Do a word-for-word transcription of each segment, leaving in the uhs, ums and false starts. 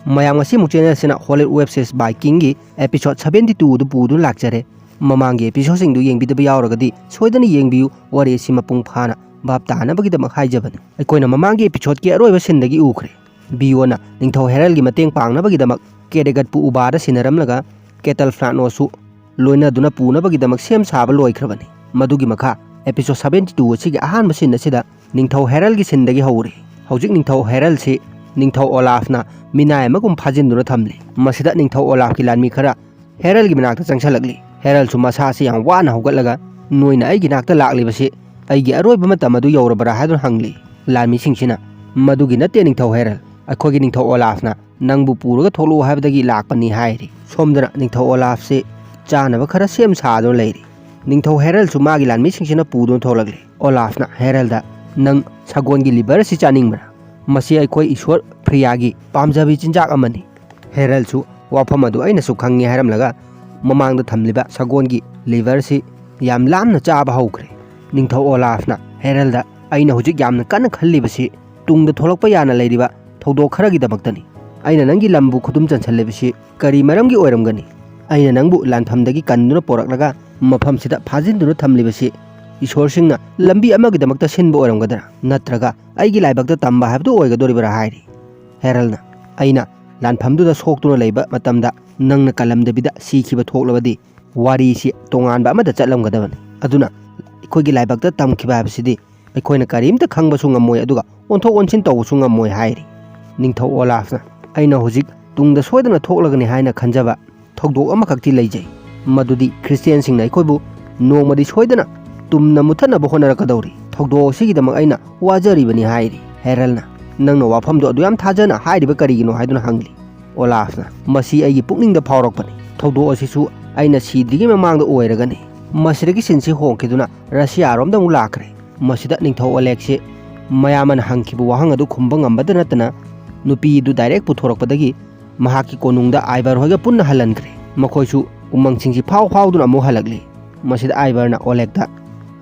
ꯃꯌꯥꯝ, ꯉꯁꯤꯃꯨꯛ ꯆꯦꯅꯦꯜꯁꯤꯅ ꯍꯣꯂꯤꯋꯨꯗ ꯋꯦꯕ ꯁꯤꯔꯤꯁ ꯕꯥꯏꯀꯤꯡꯒꯤ ꯑꯦꯄꯤꯁꯣꯗ ꯁꯚꯦꯟꯇꯤ ꯇꯨ ꯑꯗꯨ ꯄꯨꯗꯨꯅ ꯂꯥꯛꯆꯔꯦ꯫ ꯃꯃꯥꯡꯒꯤ ꯑꯦꯄꯤꯁꯣꯗꯁꯤꯡꯗꯨ ꯌꯦꯡꯕꯤꯗꯕ ꯌꯥꯎꯔꯒꯗꯤ ꯁꯣꯏꯗꯅ ꯌꯦꯡꯕꯤꯌꯨ, ꯋꯥꯔꯤ ꯑꯁꯤ ꯃꯄꯨꯡ ꯐꯥꯅ ꯚꯥꯞ ꯇꯥꯅꯕꯒꯤꯗꯃꯛ ꯍꯥꯏꯖꯕꯅꯤ꯫ ꯑꯩꯈꯣꯏꯅ ꯃꯃꯥꯡꯒꯤ ꯑꯦꯄꯤꯁꯣꯗꯀꯤ ꯑꯔꯣꯏꯕ ꯁꯤꯟꯗꯒꯤ ꯎꯈ꯭ꯔꯦ꯫ ꯕꯤꯌꯣꯅ ꯅꯤꯡꯊꯧ ꯍꯦꯔꯜꯒꯤ ꯃꯇꯦꯡ ꯄꯥꯡꯅꯕꯒꯤꯗꯃꯛ ꯀꯦꯔꯦꯒꯠꯄꯨ ꯎꯕꯥꯗ ꯁꯤꯟꯅꯔꯝꯂꯒ ꯀꯦꯇꯜ ꯐ꯭ꯂꯥꯅꯣꯁꯁꯨ ꯂꯣꯏꯅꯗꯨꯅ ꯄꯨꯅꯕꯒꯤꯗꯃꯛ ꯁꯦꯝ ꯁꯥꯕ ꯂꯣꯏꯈ꯭ꯔꯕꯅꯤ꯫ ꯃꯗꯨꯒꯤ ꯃꯈꯥ ꯑꯦꯄꯤꯁꯣꯗ ꯁꯚꯦꯟꯇꯤ ꯇꯨ ꯑꯁꯤꯒꯤ ꯑꯍꯥꯟꯕ ꯁꯤꯟ ꯑꯁꯤꯗ ꯅꯤꯡꯊꯧ ꯍꯦꯔꯜꯒꯤ ꯁꯤꯟꯗꯒꯤ ꯍꯧꯔꯤ꯫ ꯍꯧꯖꯤꯛ ꯅꯤꯡꯊꯧ ꯍꯦꯔꯜꯁꯤ ꯅꯤꯡꯊꯧ ꯑꯣꯂꯥꯐꯅ ꯃꯤꯅꯥꯏ ꯑꯃꯒꯨꯝ ꯐꯥꯖꯤꯟꯗꯨꯅ ꯊꯝꯂꯤ꯫ ꯃꯁꯤꯗ ꯅꯤꯡꯊꯧ ꯑꯣꯂꯥꯐꯀꯤ ꯂꯥꯟꯃꯤ ꯈꯔ ꯍꯦꯔꯜꯒꯤ ꯃꯅꯥꯛꯇ ꯆꯪꯁꯤꯜꯂꯛꯂꯤ꯫ ꯍꯦꯔꯜꯁꯨ ꯃꯁꯥꯁꯤ ꯌꯥꯝ ꯋꯥꯅ ꯍꯧꯒꯠꯂꯒ, "ꯅꯣꯏꯅ ꯑꯩꯒꯤ ꯅꯥꯛꯇ ꯂꯥꯛꯂꯤꯕꯁꯤ ꯑꯩꯒꯤ ꯑꯔꯣꯏꯕ ꯃꯇꯝ ꯑꯗꯨ ꯌꯧꯔꯕ꯭ꯔꯥ?" ꯍꯥꯏꯗꯨꯅ ꯍꯪꯂꯤ꯫ ꯂꯥꯟꯃꯤꯁꯤꯡꯁꯤꯅ, "ꯃꯗꯨꯒꯤ ꯅꯠꯇꯦ ꯅꯤꯡꯊꯧ ꯍꯦꯔꯜ, ꯑꯩꯈꯣꯏꯒꯤ ꯅꯤꯡꯊꯧ ꯑꯣꯂꯥꯐꯅ ꯅꯪꯕꯨ ꯄꯨꯔꯒ ꯊꯣꯛꯂꯛꯎ ꯍꯥꯏꯕꯗꯒꯤ ꯂꯥꯛꯄꯅꯤ" ꯍꯥꯏꯔꯤ꯫ ꯁꯣꯝꯗꯅ ꯅꯤꯡꯊꯧ ꯑꯣꯂꯥꯐꯁꯤ ꯆꯥꯅꯕ ꯈꯔ ꯁꯦꯝ ꯁꯥꯗꯨꯅ ꯂꯩꯔꯤ꯫ ꯅꯤꯡꯊꯧ ꯍꯦꯔꯜꯁꯨ ꯃꯥꯒꯤ ꯂꯥꯟꯃꯤꯁꯤꯡꯁꯤꯅ ꯄꯨꯗꯨꯅ ꯊꯣꯛꯂꯛꯂꯤ꯫ ꯑꯣꯂꯥꯐꯅ ꯍꯦꯔꯜꯗ, "ꯅꯪ ꯁꯒꯣꯜꯒꯤ ꯂꯤꯚꯔ ꯑꯁꯤ ꯆꯥꯅꯤꯡꯕ꯭ꯔꯥ? ꯃꯁꯤ ꯑꯩꯈꯣꯏ ꯏꯁꯣꯔ ꯐ꯭ꯔꯤꯌꯥꯒꯤ ꯄꯥꯝꯖꯕꯤ ꯆꯤꯟꯖꯥꯛ ꯑꯃꯅꯤ꯫" ꯍꯦꯔꯜꯁꯨ ꯋꯥꯐꯝ ꯑꯗꯨ ꯑꯩꯅꯁꯨ ꯈꯪꯉꯤ ꯍꯥꯏꯔꯝꯂꯒ ꯃꯃꯥꯡꯗ ꯊꯝꯂꯤꯕ ꯁꯒꯣꯜꯒꯤ ꯂꯤꯚꯔꯁꯤ ꯌꯥꯝ ꯂꯥꯝꯅ ꯆꯥꯕ ꯍꯧꯈ꯭ꯔꯦ꯫ ꯅꯤꯡꯊꯧ ꯑꯣꯂꯥꯐꯅ ꯍꯦꯔꯜꯗ, "ꯑꯩꯅ ꯍꯧꯖꯤꯛ ꯌꯥꯝꯅ ꯀꯟꯅ ꯈꯜꯂꯤꯕꯁꯤ ꯇꯨꯡꯗ ꯊꯣꯛꯂꯛꯄ ꯌꯥꯅ ꯂꯩꯔꯤꯕ ꯊꯧꯗꯣꯛ ꯈꯔꯒꯤꯗꯃꯛꯇꯅꯤ꯫ ꯑꯩꯅ ꯅꯪꯒꯤ ꯂꯝꯕꯨ ꯈꯨꯗꯨꯝ ꯆꯟꯁꯤꯜꯂꯤꯕꯁꯤ ꯀꯔꯤ ꯃꯔꯝꯒꯤ ꯑꯣꯏꯔꯝꯒꯅꯤ? ꯑꯩꯅ ꯅꯪꯕꯨ ꯂꯥꯟꯐꯝꯗꯒꯤ ꯀꯟꯗꯨꯅ ꯄꯣꯔꯛꯂꯒ ꯃꯐꯝꯁꯤꯗ ꯐꯥꯖꯤꯟꯗꯨꯅ ꯊꯝꯂꯤꯕꯁꯤ ꯏꯁꯣꯔꯁꯤꯡꯅ ꯂꯝꯕꯤ ꯑꯃꯒꯤꯗꯃꯛꯇ ꯁꯤꯟꯕ ꯑꯣꯏꯔꯝꯒꯗ꯭ꯔꯥ? ꯅꯠꯇ꯭ꯔꯒ ꯑꯩꯒꯤ ꯂꯥꯏꯕꯛꯇ ꯇꯝꯕ ꯍꯥꯏꯕꯗꯨ ꯑꯣꯏꯒꯗꯧꯔꯤꯕ꯭ꯔꯥ?" ꯍꯥꯏꯔꯤ꯫ ꯍꯦꯔꯜꯅ, "ꯑꯩꯅ ꯂꯥꯟꯐꯝꯗꯨꯗ ꯁꯣꯛꯇꯨꯅ ꯂꯩꯕ ꯃꯇꯝꯗ ꯅꯪꯅ ꯀꯜꯂꯝꯗꯕꯤꯗ ꯁꯤꯈꯤꯕ ꯊꯣꯛꯂꯕꯗꯤ ꯋꯥꯔꯤꯁꯤ ꯇꯣꯉꯥꯟꯕ ꯑꯃꯗ ꯆꯠꯂꯝꯒꯗꯕꯅꯤ꯫ ꯑꯗꯨꯅ ꯑꯩꯈꯣꯏꯒꯤ ꯂꯥꯏꯕꯛꯇ ꯇꯝꯈꯤꯕ ꯍꯥꯏꯕꯁꯤꯗꯤ ꯑꯩꯈꯣꯏꯅ ꯀꯔꯤꯝꯇ ꯈꯪꯕꯁꯨ ꯉꯝꯃꯣꯏ, ꯑꯗꯨꯒ ꯑꯣꯟꯊꯣꯛ ꯑꯣꯟꯁꯤꯟ ꯇꯧꯕꯁꯨ ꯉꯝꯃꯣꯏ" ꯍꯥꯏꯔꯤ꯫ ꯅꯤꯡꯊꯧ ꯑꯣꯂꯥꯐꯅ, "ꯑꯩꯅ ꯍꯧꯖꯤꯛ ꯇꯨꯡꯗ ꯁꯣꯏꯗꯅ ꯊꯣꯛꯂꯒꯅꯤ ꯍꯥꯏꯅ ꯈꯟꯖꯕ ꯊꯧꯗꯣꯛ ꯑꯃꯈꯛꯇꯤ ꯂꯩꯖꯩ꯫ ꯃꯗꯨꯗꯤ ꯈ꯭ꯔꯤꯁꯇꯤꯌꯥꯟꯁꯤꯡꯅ ꯑꯩꯈꯣꯏꯕꯨ ꯅꯣꯡꯃꯗꯤ ꯁꯣꯏꯗꯅ ꯇꯨꯝꯅ ꯃꯨꯊꯠꯅꯕ ꯍꯣꯠꯅꯔꯛꯀꯗꯧꯔꯤ꯫ ꯊꯧꯗꯣꯛ ꯑꯁꯤꯒꯤꯗꯃꯛ ꯑꯩꯅ ꯋꯥꯖꯔꯤꯕꯅꯤ" ꯍꯥꯏꯔꯤ꯫ ꯍꯦꯔꯜꯅ, "ꯅꯪꯅ ꯋꯥꯐꯝꯗꯨ ꯑꯗꯨ ꯌꯥꯝ ꯊꯥꯖꯅ ꯍꯥꯏꯔꯤꯕ ꯀꯔꯤꯒꯤꯅꯣ?" ꯍꯥꯏꯗꯨꯅ ꯍꯪꯂꯤ꯫ ꯑꯣꯂꯥꯐꯅ, "ꯃꯁꯤ ꯑꯩꯒꯤ ꯄꯨꯛꯅꯤꯡꯗ ꯐꯥꯎꯔꯛꯄꯅꯤ꯫ ꯊꯧꯗꯣꯛ ꯑꯁꯤꯁꯨ ꯑꯩꯅ ꯁꯤꯗ꯭ꯔꯤꯉꯩ ꯃꯃꯥꯡꯗ ꯑꯣꯏꯔꯒꯅꯤ꯫" ꯃꯁꯤꯗꯒꯤ ꯁꯤꯟꯁꯤ ꯍꯣꯡꯈꯤꯗꯨꯅ ꯔꯁꯤꯌꯥꯔꯣꯝꯗ ꯑꯃꯨꯛ ꯂꯥꯛꯈ꯭ꯔꯦ꯫ ꯃꯁꯤꯗ ꯅꯤꯡꯊꯧ ꯑꯣꯂꯦꯒꯁꯤ ꯃꯌꯥꯝꯅ ꯍꯪꯈꯤꯕ ꯋꯥꯍꯪ ꯑꯗꯨ ꯈꯨꯝꯕ ꯉꯝꯕꯗ ꯅꯠꯇꯅ ꯅꯨꯄꯤ ꯑꯗꯨ ꯗꯥꯏꯔꯦꯛ ꯄꯨꯊꯣꯔꯛꯄꯗꯒꯤ ꯃꯍꯥꯛꯀꯤ ꯀꯣꯅꯨꯡꯗ ꯑꯥꯏꯕꯔ ꯍꯣꯏꯒ ꯄꯨꯟꯅ ꯍꯜꯍꯟꯈ꯭ꯔꯦ꯫ ꯃꯈꯣꯏꯁꯨ ꯎꯃꯪꯁꯤꯡꯁꯤ ꯐꯥꯎ ꯐꯥꯎꯗꯨꯅ ꯑꯃꯨꯛ ꯍꯜꯂꯛꯂꯤ꯫ ꯃꯁꯤꯗ ꯑꯥꯏꯕꯔꯅ ꯑꯣꯂꯦꯒꯇ,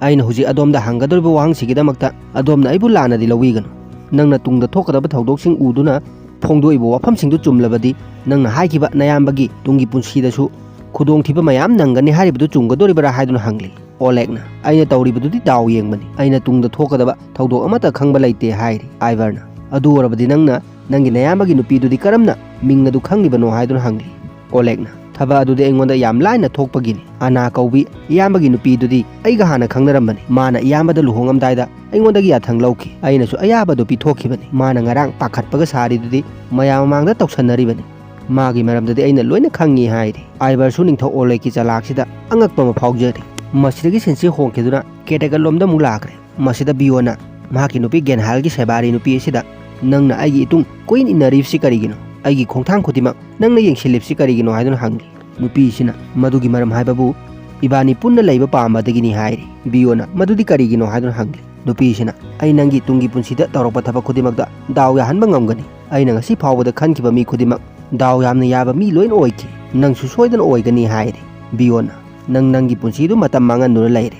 "ꯑꯩꯅ ꯍꯧꯖꯤꯛ ꯑꯗꯣꯝꯗ ꯍꯪꯒꯗꯧꯔꯤꯕ ꯋꯥꯍꯪꯁꯤꯒꯤꯗꯃꯛꯇ ꯑꯗꯣꯝꯅ ꯑꯩꯕꯨ ꯂꯥꯟꯅꯗꯤ ꯂꯧꯕꯤꯒꯅꯨ꯫ ꯅꯪꯅ ꯇꯨꯡꯗ ꯊꯣꯛꯀꯗꯕ ꯊꯧꯗꯣꯛꯁꯤꯡ ꯎꯗꯨꯅ ꯐꯣꯡꯗꯣꯛꯏꯕ ꯋꯥꯐꯝꯁꯤꯡꯗꯨ ꯆꯨꯝꯂꯕꯗꯤ ꯅꯪꯅ ꯍꯥꯏꯈꯤꯕ ꯅꯌꯥꯝꯕꯒꯤ ꯇꯨꯡꯒꯤ ꯄꯨꯟꯁꯤꯗꯁꯨ ꯈꯨꯗꯣꯡꯊꯤꯕ ꯃꯌꯥꯝ ꯅꯪꯒꯅꯤ ꯍꯥꯏꯔꯤꯕꯗꯨ ꯆꯨꯝꯒꯗꯣꯔꯤꯕꯔꯥ ꯍꯥꯏꯗꯨꯅ ꯍꯪꯂꯤ꯫ ꯑꯣꯂꯦꯒꯅ, "ꯑꯩꯅ ꯇꯧꯔꯤꯕꯗꯨꯗꯤ ꯗꯥꯎ ꯌꯦꯡꯕꯅꯤ꯫ ꯑꯩꯅ ꯇꯨꯡꯗ ꯊꯣꯛꯀꯗꯕ ꯊꯧꯗꯣꯛ ꯑꯃꯠꯇ ꯈꯪꯕ ꯂꯩꯇꯦ" ꯍꯥꯏꯔꯤ꯫ ꯑꯥꯏꯚꯔꯅ, "ꯑꯗꯨ ꯑꯣꯏꯔꯕꯗꯤ ꯅꯪꯅ ꯅꯪꯒꯤ ꯅꯌꯥꯝꯕꯒꯤ ꯅꯨꯄꯤꯗꯨꯗꯤ ꯀꯔꯝꯅ ꯃꯤꯡ ꯑꯗꯨ ꯈꯪꯂꯤꯕꯅꯣ?" ꯍꯥꯏꯗꯨꯅ ꯍꯪꯂꯤ꯫ ꯑꯣꯂꯦꯒꯅ, "ꯊꯕꯛ ꯑꯗꯨꯗꯤ ꯑꯩꯉꯣꯟꯗ ꯌꯥꯝ ꯂꯥꯏꯅ ꯊꯣꯛꯄꯒꯤꯅꯤ꯫ ꯑꯅꯥ ꯀꯧꯕꯤ ꯏꯌꯥꯝꯕꯒꯤ ꯅꯨꯄꯤꯗꯨꯗꯤ ꯑꯩꯒ ꯍꯥꯟꯅ ꯈꯪꯅꯔꯝꯕꯅꯤ꯫ ꯃꯥꯅ ꯏꯌꯥꯝꯕꯗ ꯂꯨꯍꯣꯡꯉꯝꯗꯥꯏꯗ ꯑꯩꯉꯣꯟꯗꯒꯤ ꯌꯥꯊꯪ ꯂꯧꯈꯤ꯫ ꯑꯩꯅꯁꯨ ꯑꯌꯥꯕꯗꯨ ꯄꯤꯊꯣꯛꯈꯤꯕꯅꯤ꯫ ꯃꯥꯅ ꯉꯔꯥꯡ ꯄꯥꯈꯠꯄꯒ ꯁꯥꯔꯤꯗꯨꯗꯤ ꯃꯌꯥꯝ ꯃꯃꯥꯡꯗ ꯇꯧꯁꯟꯅꯔꯤꯕꯅꯤ꯫ ꯃꯥꯒꯤ ꯃꯔꯝꯗꯗꯤ ꯑꯩꯅ ꯂꯣꯏꯅ ꯈꯪꯉꯤ" ꯍꯥꯏꯔꯤ꯫ ꯑꯥꯏꯚꯔꯁꯨ ꯅꯤꯡꯊꯧ ꯑꯣꯂꯦꯒꯀꯤ ꯆꯂꯥꯛꯁꯤꯗ ꯑꯉꯛꯄ ꯑꯃ ꯐꯥꯎꯖꯔꯤ꯫ ꯃꯁꯤꯗꯒꯤ ꯁꯤꯟꯁꯤ ꯍꯣꯡꯈꯤꯗꯨꯅ ꯀꯦꯇꯦꯀꯜꯂꯣꯝꯗ ꯑꯃꯨꯛ ꯂꯥꯛꯈ꯭ꯔꯦ꯫ ꯃꯁꯤꯗ ꯕꯤꯌꯣꯅ ꯃꯍꯥꯛꯀꯤ ꯅꯨꯄꯤ ꯒꯦꯟꯍꯥꯜꯒꯤ ꯁꯦꯕꯥꯔꯤ ꯅꯨꯄꯤ ꯑꯁꯤꯗ, "ꯅꯪꯅ ꯑꯩꯒꯤ ꯏꯇꯨꯡ ꯀꯣꯏꯏꯟ ꯏꯟꯅꯔꯤꯕꯁꯤ ꯀꯔꯤꯒꯤꯅꯣ? ꯑꯩꯒꯤ ꯈꯣꯡꯊꯥꯡ ꯈꯨꯗꯤꯡꯃꯛ ꯅꯪꯅ ꯌꯦꯡꯁꯤꯜꯂꯤꯕꯁꯤ ꯀꯔꯤꯒꯤꯅꯣ?" ꯍꯥꯏꯗꯨꯅ ꯍꯪꯂꯤ꯫ ꯅꯨꯄꯤꯁꯤꯅ, "ꯃꯗꯨꯒꯤ ꯃꯔꯝ ꯍꯥꯏꯕꯕꯨ ꯏꯕꯥꯅꯤ ꯄꯨꯟꯅ ꯂꯩꯕ ꯄꯥꯝꯕꯗꯒꯤꯅꯤ" ꯍꯥꯏꯔꯤ꯫ ꯕꯤꯌꯣꯅ, "ꯃꯗꯨꯗꯤ ꯀꯔꯤꯒꯤꯅꯣ?" ꯍꯥꯏꯗꯨꯅ ꯍꯪꯂꯤ꯫ ꯅꯨꯄꯤꯁꯤꯅ, "ꯑꯩ ꯅꯪꯒꯤ ꯇꯨꯡꯒꯤ ꯄꯨꯟꯁꯤꯗ ꯇꯧꯔꯛꯄ ꯊꯕꯛ ꯈꯨꯗꯤꯡꯃꯛꯇ ꯗꯥꯎ ꯌꯥꯍꯟꯕ ꯉꯝꯒꯅꯤ꯫ ꯑꯩꯅ ꯉꯁꯤ ꯐꯥꯎꯕꯗ ꯈꯟꯈꯤꯕ ꯃꯤ ꯈꯨꯗꯤꯡꯃꯛ ꯗꯥꯎ ꯌꯥꯝꯅ ꯌꯥꯕ ꯃꯤ ꯂꯣꯏꯅ ꯑꯣꯏꯈꯤ꯫ ꯅꯪꯁꯨ ꯁꯣꯏꯗꯅ ꯑꯣꯏꯒꯅꯤ" ꯍꯥꯏꯔꯤ꯫ ꯕꯤꯌꯣꯅ, "ꯅꯪ ꯅꯪꯒꯤ ꯄꯨꯟꯁꯤꯗꯨ ꯃꯇꯝ ꯃꯥꯡꯍꯟꯗꯨꯅ ꯂꯩꯔꯦ꯫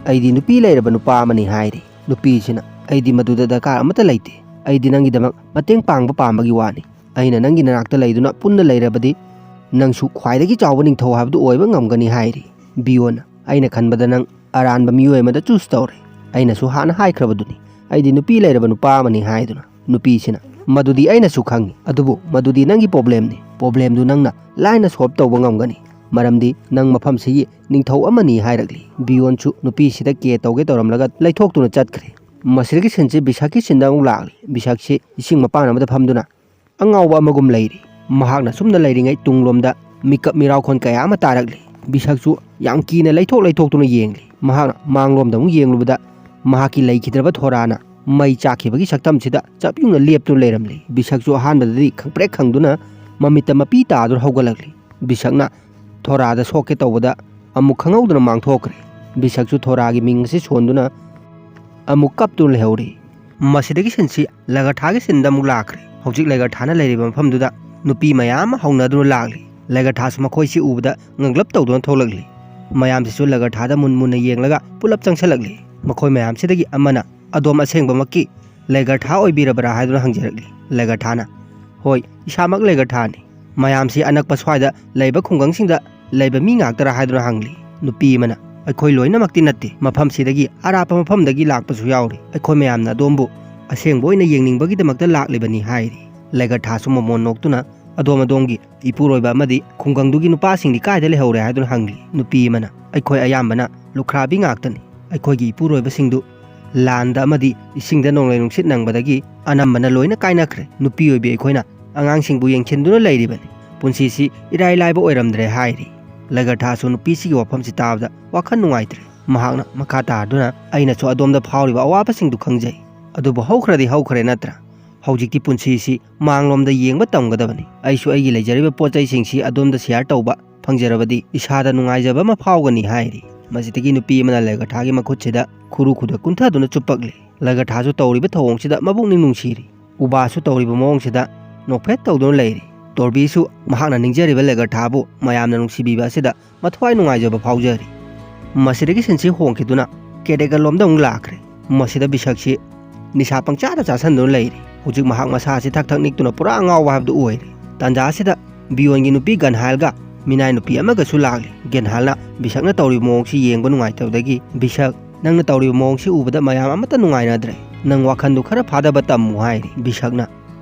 ꯑꯩꯗꯤ ꯅꯨꯄꯤ ꯂꯩꯔꯕ ꯅꯨꯄꯥ ꯑꯃꯅꯤ" ꯍꯥꯏꯔꯤ꯫ ꯅꯨꯄꯤꯁꯤꯅ, "ꯑꯩꯗꯤ ꯃꯗꯨꯗ ꯗꯔꯀꯥꯔ ꯑꯃꯠꯇ ꯂꯩꯇꯦ꯫ ꯑꯩꯗꯤ ꯅꯪꯒꯤꯗꯃꯛ ꯃꯇꯦꯡ ꯄꯥꯡꯕ ꯄꯥꯝꯕꯒꯤ ꯋꯥꯅꯤ꯫ ꯑꯩꯅ ꯅꯪꯒꯤ ꯅꯅꯥꯛꯇ ꯂꯩꯗꯨꯅ ꯄꯨꯟꯅ ꯂꯩꯔꯕꯗꯤ ꯅꯪꯁꯨ ꯈ꯭ꯋꯥꯏꯗꯒꯤ ꯆꯥꯎꯕ ꯅꯤꯡꯊꯧ ꯍꯥꯏꯕꯗꯨ ꯑꯣꯏꯕ ꯉꯝꯒꯅꯤ" ꯍꯥꯏꯔꯤ꯫ ꯕꯤꯌꯣꯅ, "ꯑꯩꯅ ꯈꯟꯕꯗ ꯅꯪ ꯑꯔꯥꯟꯕ ꯃꯤꯑꯣꯏ ꯑꯃꯗ ꯆꯨꯁ ꯇꯧꯔꯦ꯫ ꯑꯩꯅꯁꯨ ꯍꯥꯟꯅ ꯍꯥꯏꯈ꯭ꯔꯕꯗꯨꯅꯤ, ꯑꯩꯗꯤ ꯅꯨꯄꯤ ꯂꯩꯔꯕ ꯅꯨꯄꯥ ꯑꯃꯅꯤ" ꯍꯥꯏꯗꯨꯅ꯫ ꯅꯨꯄꯤꯁꯤꯅ, "ꯃꯗꯨꯗꯤ ꯑꯩꯅꯁꯨ ꯈꯪꯉꯤ, ꯑꯗꯨꯕꯨ ꯃꯗꯨꯗꯤ ꯅꯪꯒꯤ ꯄ꯭ꯔꯣꯕ꯭ꯂꯦꯝꯅꯤ꯫ ꯄ꯭ꯔꯣꯕ꯭ꯂꯦꯝꯗꯨ ꯅꯪꯅ ꯂꯥꯏꯅ ꯁꯣꯜꯕ ꯇꯧꯕ ꯉꯝꯒꯅꯤ, ꯃꯔꯝꯗꯤ ꯅꯪ ꯃꯐꯝꯁꯤꯒꯤ ꯅꯤꯡꯊꯧ ꯑꯃꯅꯤ" ꯍꯥꯏꯔꯛꯂꯤ꯫ ꯕꯤꯌꯣꯟꯁꯨ ꯅꯨꯄꯤꯁꯤꯗ ꯀꯦ ꯇꯧꯒꯦ ꯇꯧꯔꯝꯂꯒ ꯂꯩꯊꯣꯛꯇꯨꯅ ꯆꯠꯈ꯭ꯔꯦ꯫ ꯃꯁꯤꯗꯒꯤ ꯁꯤꯟꯁꯤ ꯕꯤꯁꯛꯀꯤ ꯁꯤꯟꯗ ꯑꯃꯨꯛ ꯂꯥꯛꯂꯤ꯫ ꯕꯤꯁꯛꯁꯤ ꯏꯁꯤꯡ ꯃꯄꯥꯟ ꯑꯃꯗ ꯐꯝꯗꯨꯅ ꯑꯉꯥꯎꯕ ꯑꯃꯒꯨꯝ ꯂꯩꯔꯤ꯫ ꯃꯍꯥꯛꯅ ꯁꯨꯝꯅ ꯂꯩꯔꯤꯉꯩ ꯇꯨꯡꯂꯣꯝꯗ ꯃꯤꯀꯞ ꯃꯤꯔꯥꯎꯈꯣꯟ ꯀꯌꯥ ꯑꯃ ꯇꯥꯔꯛꯂꯤ꯫ ꯕꯤꯁꯛꯁꯨ ꯌꯥꯝ ꯀꯤꯅ ꯂꯩꯊꯣꯛ ꯂꯩꯊꯣꯛꯇꯨꯅ ꯌꯦꯡꯂꯤ꯫ ꯃꯍꯥꯛꯅ ꯃꯥꯡꯂꯣꯝꯗ ꯑꯃꯨꯛ ꯌꯦꯡꯂꯨꯕꯗ ꯃꯍꯥꯛꯀꯤ ꯂꯩꯈꯤꯗ꯭ꯔꯕ ꯊꯣꯔꯥꯅ ꯃꯩ ꯆꯥꯛꯈꯤꯕꯒꯤ ꯁꯛꯇꯝꯁꯤꯗ ꯆꯞ ꯌꯨꯡꯅ ꯂꯦꯞꯇꯨꯅ ꯂꯩꯔꯝꯂꯤ꯫ ꯕꯤꯁꯛꯁꯨ ꯑꯍꯥꯟꯕꯗꯗꯤ ꯈꯪꯄ꯭ꯔꯦꯛ ꯈꯪꯗꯨꯅ ꯃꯃꯤꯠꯇ ꯃꯄꯤ ꯇꯥꯗꯨꯅ ꯍꯧꯒꯠꯂꯛꯂꯤ꯫ ꯕꯤꯁꯛꯅ ꯊꯣꯔꯥꯗ ꯁꯣꯛꯀꯦ ꯇꯧꯕꯗ ꯑꯃꯨꯛ ꯈꯪꯍꯧꯗꯅ ꯃꯥꯡꯊꯣꯛꯈ꯭ꯔꯦ꯫ ꯕꯤꯁꯛꯁꯨ ꯊꯣꯔꯥꯒꯤ ꯃꯤꯡ ꯑꯁꯤ ꯁꯣꯟꯗꯨꯅ ꯑꯃꯨꯛ ꯀꯞꯇꯨꯅ ꯂꯩꯍꯧꯔꯤ꯫ ꯃꯁꯤꯗꯒꯤ ꯁꯤꯟꯁꯤ ꯂꯒꯔꯊꯥꯒꯤ ꯁꯤꯟꯗ ꯑꯃꯨꯛ ꯂꯥꯛꯈ꯭ꯔꯦ꯫ ꯍꯧꯖꯤꯛ ꯂꯒꯔꯊꯥꯅ ꯂꯩꯔꯤꯕ ꯃꯐꯝꯗꯨꯗ ꯅꯨꯄꯤ ꯃꯌꯥꯝ ꯑꯃ ꯍꯧꯅꯗꯨꯅ ꯂꯥꯛꯂꯤ꯫ ꯂꯒꯔꯊꯥꯁꯨ ꯃꯈꯣꯏꯁꯤ ꯎꯕꯗ ꯉꯛꯂꯞ ꯇꯧꯗꯨꯅ ꯊꯣꯛꯂꯛꯂꯤ꯫ ꯃꯌꯥꯝꯁꯤꯁꯨ ꯂꯒꯔꯊꯥꯗ ꯃꯨꯟ ꯃꯨꯟꯅ ꯌꯦꯡꯂꯒ ꯄꯨꯂꯞ ꯆꯪꯁꯤꯜꯂꯛꯂꯤ꯫ ꯃꯈꯣꯏ ꯃꯌꯥꯝꯁꯤꯗꯒꯤ ꯑꯃꯅ, "ꯑꯗꯣꯝ ꯑꯁꯦꯡꯕꯃꯛꯀꯤ ꯂꯒꯔꯊꯥ ꯑꯣꯏꯕꯤꯔꯕ꯭ꯔꯥ?" ꯍꯥꯏꯗꯨꯅ ꯍꯪꯖꯔꯛꯂꯤ꯫ ꯂꯒꯔꯊꯥꯅ, "ꯍꯣꯏ, ꯏꯁꯥꯃꯛ ꯂꯦꯒꯔꯊꯥꯅꯤ꯫ ꯃꯌꯥꯝꯁꯤ ꯑꯅꯛꯄ ꯁ꯭ꯋꯥꯏꯗ ꯂꯩꯕ ꯈꯨꯡꯒꯪꯁꯤꯡꯗ ꯂꯩꯕ ꯃꯤ ꯉꯥꯛꯇꯔꯥ?" ꯍꯥꯏꯗꯨꯅ ꯍꯪꯂꯤ꯫ ꯅꯨꯄꯤ ꯑꯃꯅ, "ꯑꯩꯈꯣꯏ ꯂꯣꯏꯅꯃꯛꯇꯤ ꯅꯠꯇꯦ, ꯃꯐꯝꯁꯤꯗꯒꯤ ꯑꯔꯥꯞꯄ ꯃꯐꯝꯗꯒꯤ ꯂꯥꯛꯄꯁꯨ ꯌꯥꯎꯔꯤ꯫ ꯑꯩꯈꯣꯏ ꯃꯌꯥꯝꯅ ꯑꯗꯣꯝꯕꯨ ꯑꯁꯦꯡꯕ ꯑꯣꯏꯅ ꯌꯦꯡꯅꯤꯡꯕꯒꯤꯗꯃꯛꯇ ꯂꯥꯛꯂꯤꯕꯅꯤ" ꯍꯥꯏꯔꯤ꯫ ꯂꯦꯒꯔꯊꯥꯁꯨ ꯃꯃꯣꯟ ꯅꯣꯛꯇꯨꯅ, "ꯑꯗꯣꯝ ꯑꯗꯣꯝꯒꯤ ꯏꯄꯨꯔꯣꯏꯕ ꯑꯃꯗꯤ ꯈꯨꯡꯒꯪꯗꯨꯒꯤ ꯅꯨꯄꯥꯁꯤꯡꯗꯤ ꯀꯥꯏꯗ ꯂꯩꯍꯧꯔꯦ?" ꯍꯥꯏꯗꯨꯅ ꯍꯪꯂꯤ꯫ ꯅꯨꯄꯤ ꯑꯃꯅ, "ꯑꯩꯈꯣꯏ ꯑꯌꯥꯝꯕꯅ ꯂꯨꯈ꯭ꯔꯥꯕꯤ ꯉꯥꯛꯇꯅꯤ꯫ ꯑꯩꯈꯣꯏꯒꯤ ꯏꯄꯨꯔꯣꯏꯕꯁꯤꯡꯗꯨ ꯂꯥꯟꯗ ꯑꯃꯗꯤ ꯏꯁꯤꯡꯗ ꯅꯣꯡꯂꯩ ꯅꯨꯡꯁꯤꯠ ꯅꯪꯕꯗꯒꯤ ꯑꯅꯝꯕꯅ ꯂꯣꯏꯅ ꯀꯥꯏꯅꯈ꯭ꯔꯦ꯫ ꯅꯨꯄꯤ ꯑꯣꯏꯕꯤ ꯑꯩꯈꯣꯏꯅ ꯑꯉꯥꯡꯁꯤꯡꯕꯨ ꯌꯦꯡꯁꯤꯟꯗꯨꯅ ꯂꯩꯔꯤꯕꯅꯤ꯫ ꯄꯨꯟꯁꯤꯁꯤ ꯏꯔꯥꯏ ꯂꯥꯏꯕ ꯑꯣꯏꯔꯝꯗ꯭ꯔꯦ" ꯍꯥꯏꯔꯤ꯫ ꯂꯦꯒꯔꯊꯥꯁꯨ ꯅꯨꯄꯤꯁꯤꯒꯤ ꯋꯥꯐꯝꯁꯤ ꯇꯥꯕꯗ ꯋꯥꯈꯜ ꯅꯨꯡꯉꯥꯏꯇ꯭ꯔꯦ꯫ ꯃꯍꯥꯛꯅ ꯃꯈꯥ ꯇꯥꯗꯨꯅ, "ꯑꯩꯅꯁꯨ ꯑꯗꯣꯝꯗ ꯐꯥꯎꯔꯤꯕ ꯑꯋꯥꯕꯁꯤꯡꯗꯨ ꯈꯪꯖꯩ꯫ ꯑꯗꯨꯕꯨ ꯍꯧꯈ꯭ꯔꯗꯤ ꯍꯧꯈ꯭ꯔꯦ ꯅꯠꯇ꯭ꯔꯥ? ꯍꯧꯖꯤꯛꯇꯤ ꯄꯨꯟꯁꯤꯁꯤ ꯃꯥꯡꯂꯣꯝꯗ ꯌꯦꯡꯕ ꯇꯝꯒꯗꯕꯅꯤ꯫ ꯑꯩꯁꯨ ꯑꯩꯒꯤ ꯂꯩꯖꯔꯤꯕ ꯄꯣꯠ ꯆꯩꯁꯤꯡꯁꯤ ꯑꯗꯣꯝꯗ ꯁꯤꯌꯥꯔ ꯇꯧꯕ ꯐꯪꯖꯔꯕꯗꯤ ꯏꯁꯥꯗ ꯅꯨꯡꯉꯥꯏꯖꯕ ꯑꯃ ꯐꯥꯎꯒꯅꯤ" ꯍꯥꯏꯔꯤ꯫ ꯃꯁꯤꯗꯒꯤ ꯅꯨꯄꯤ ꯑꯃꯅ ꯂꯦꯒꯔꯊꯥꯒꯤ ꯃꯈꯨꯠꯁꯤꯗ ꯈꯨꯔꯨ ꯈꯨꯗꯛ ꯀꯨꯟꯊꯗꯨꯅ ꯆꯨꯞꯄꯛꯂꯤ꯫ ꯂꯦꯒꯔꯊꯥꯁꯨ ꯇꯧꯔꯤꯕ ꯊꯧꯑꯣꯡꯁꯤꯗ ꯃꯕꯨꯛꯅꯤꯡ ꯅꯨꯡꯁꯤꯔꯤ꯫ ꯎꯕꯥꯁꯨ ꯇꯧꯔꯤꯕ ꯃꯑꯣꯡꯁꯤꯗ ꯅꯣꯛꯐꯦꯠ ꯇꯧꯗꯨꯅ ꯂꯩꯔꯤ꯫ ꯇꯣꯔꯕꯤꯁꯨ ꯃꯍꯥꯛꯅ ꯅꯤꯡꯖꯔꯤꯕ ꯂꯦꯒꯔꯊꯥꯕꯨ ꯃꯌꯥꯝꯅ ꯅꯨꯡꯁꯤꯕꯤꯕ ꯑꯁꯤꯗ ꯃꯊ꯭ꯋꯥꯏ ꯅꯨꯡꯉꯥꯏꯖꯕ ꯐꯥꯎꯖꯔꯤ꯫ ꯃꯁꯤꯗꯒꯤ ꯁꯤꯟꯁꯤ ꯍꯣꯡꯈꯤꯗꯨꯅ ꯀꯦꯗꯦꯒꯜꯂꯣꯝꯗ ꯑꯃꯨꯛ ꯂꯥꯛꯈ꯭ꯔꯦ꯫ ꯃꯁꯤꯗ ꯕꯤꯁꯛꯁꯤ ꯅꯤꯁꯥ ꯄꯪꯆꯥꯗ ꯆꯥꯁꯤꯟꯗꯨꯅ ꯂꯩꯔꯤ꯫ ꯍꯧꯖꯤꯛ ꯃꯍꯥꯛ ꯃꯁꯥ ꯑꯁꯤ ꯊꯛ ꯊꯛ ꯅꯤꯛꯇꯨꯅ ꯄꯨꯔꯥ ꯑꯉꯥꯎꯕ ꯍꯥꯏꯕꯗꯨ ꯑꯣꯏꯔꯦ꯫ ꯇꯥꯟꯖꯥ ꯑꯁꯤꯗ ꯕꯤꯌꯣꯟꯒꯤ ꯅꯨꯄꯤ ꯒꯟꯍꯥꯏꯜꯒ ꯃꯤꯅꯥꯏ ꯅꯨꯄꯤ ꯑꯃꯒꯁꯨ ꯂꯥꯛꯂꯤ꯫ ꯒꯟꯍꯥꯏꯜꯅ ꯕꯤꯁꯛꯅ ꯇꯧꯔꯤꯕ ꯃꯑꯣꯡꯁꯤ ꯌꯦꯡꯕ ꯅꯨꯡꯉꯥꯏꯇꯕꯗꯒꯤ, "ꯕꯤꯁꯛ, ꯅꯪꯅ ꯇꯧꯔꯤꯕ ꯃꯑꯣꯡꯁꯤ ꯎꯕꯗ ꯃꯌꯥꯝ ꯑꯃꯠꯇ ꯅꯨꯡꯉꯥꯏꯅꯗ꯭ꯔꯦ꯫ ꯅꯪ ꯋꯥꯈꯜꯗꯨ ꯈꯔ ꯐꯥꯗꯕ ꯇꯝꯃꯨ" ꯍꯥꯏꯔꯤ꯫ ꯕꯤꯁꯛꯅ,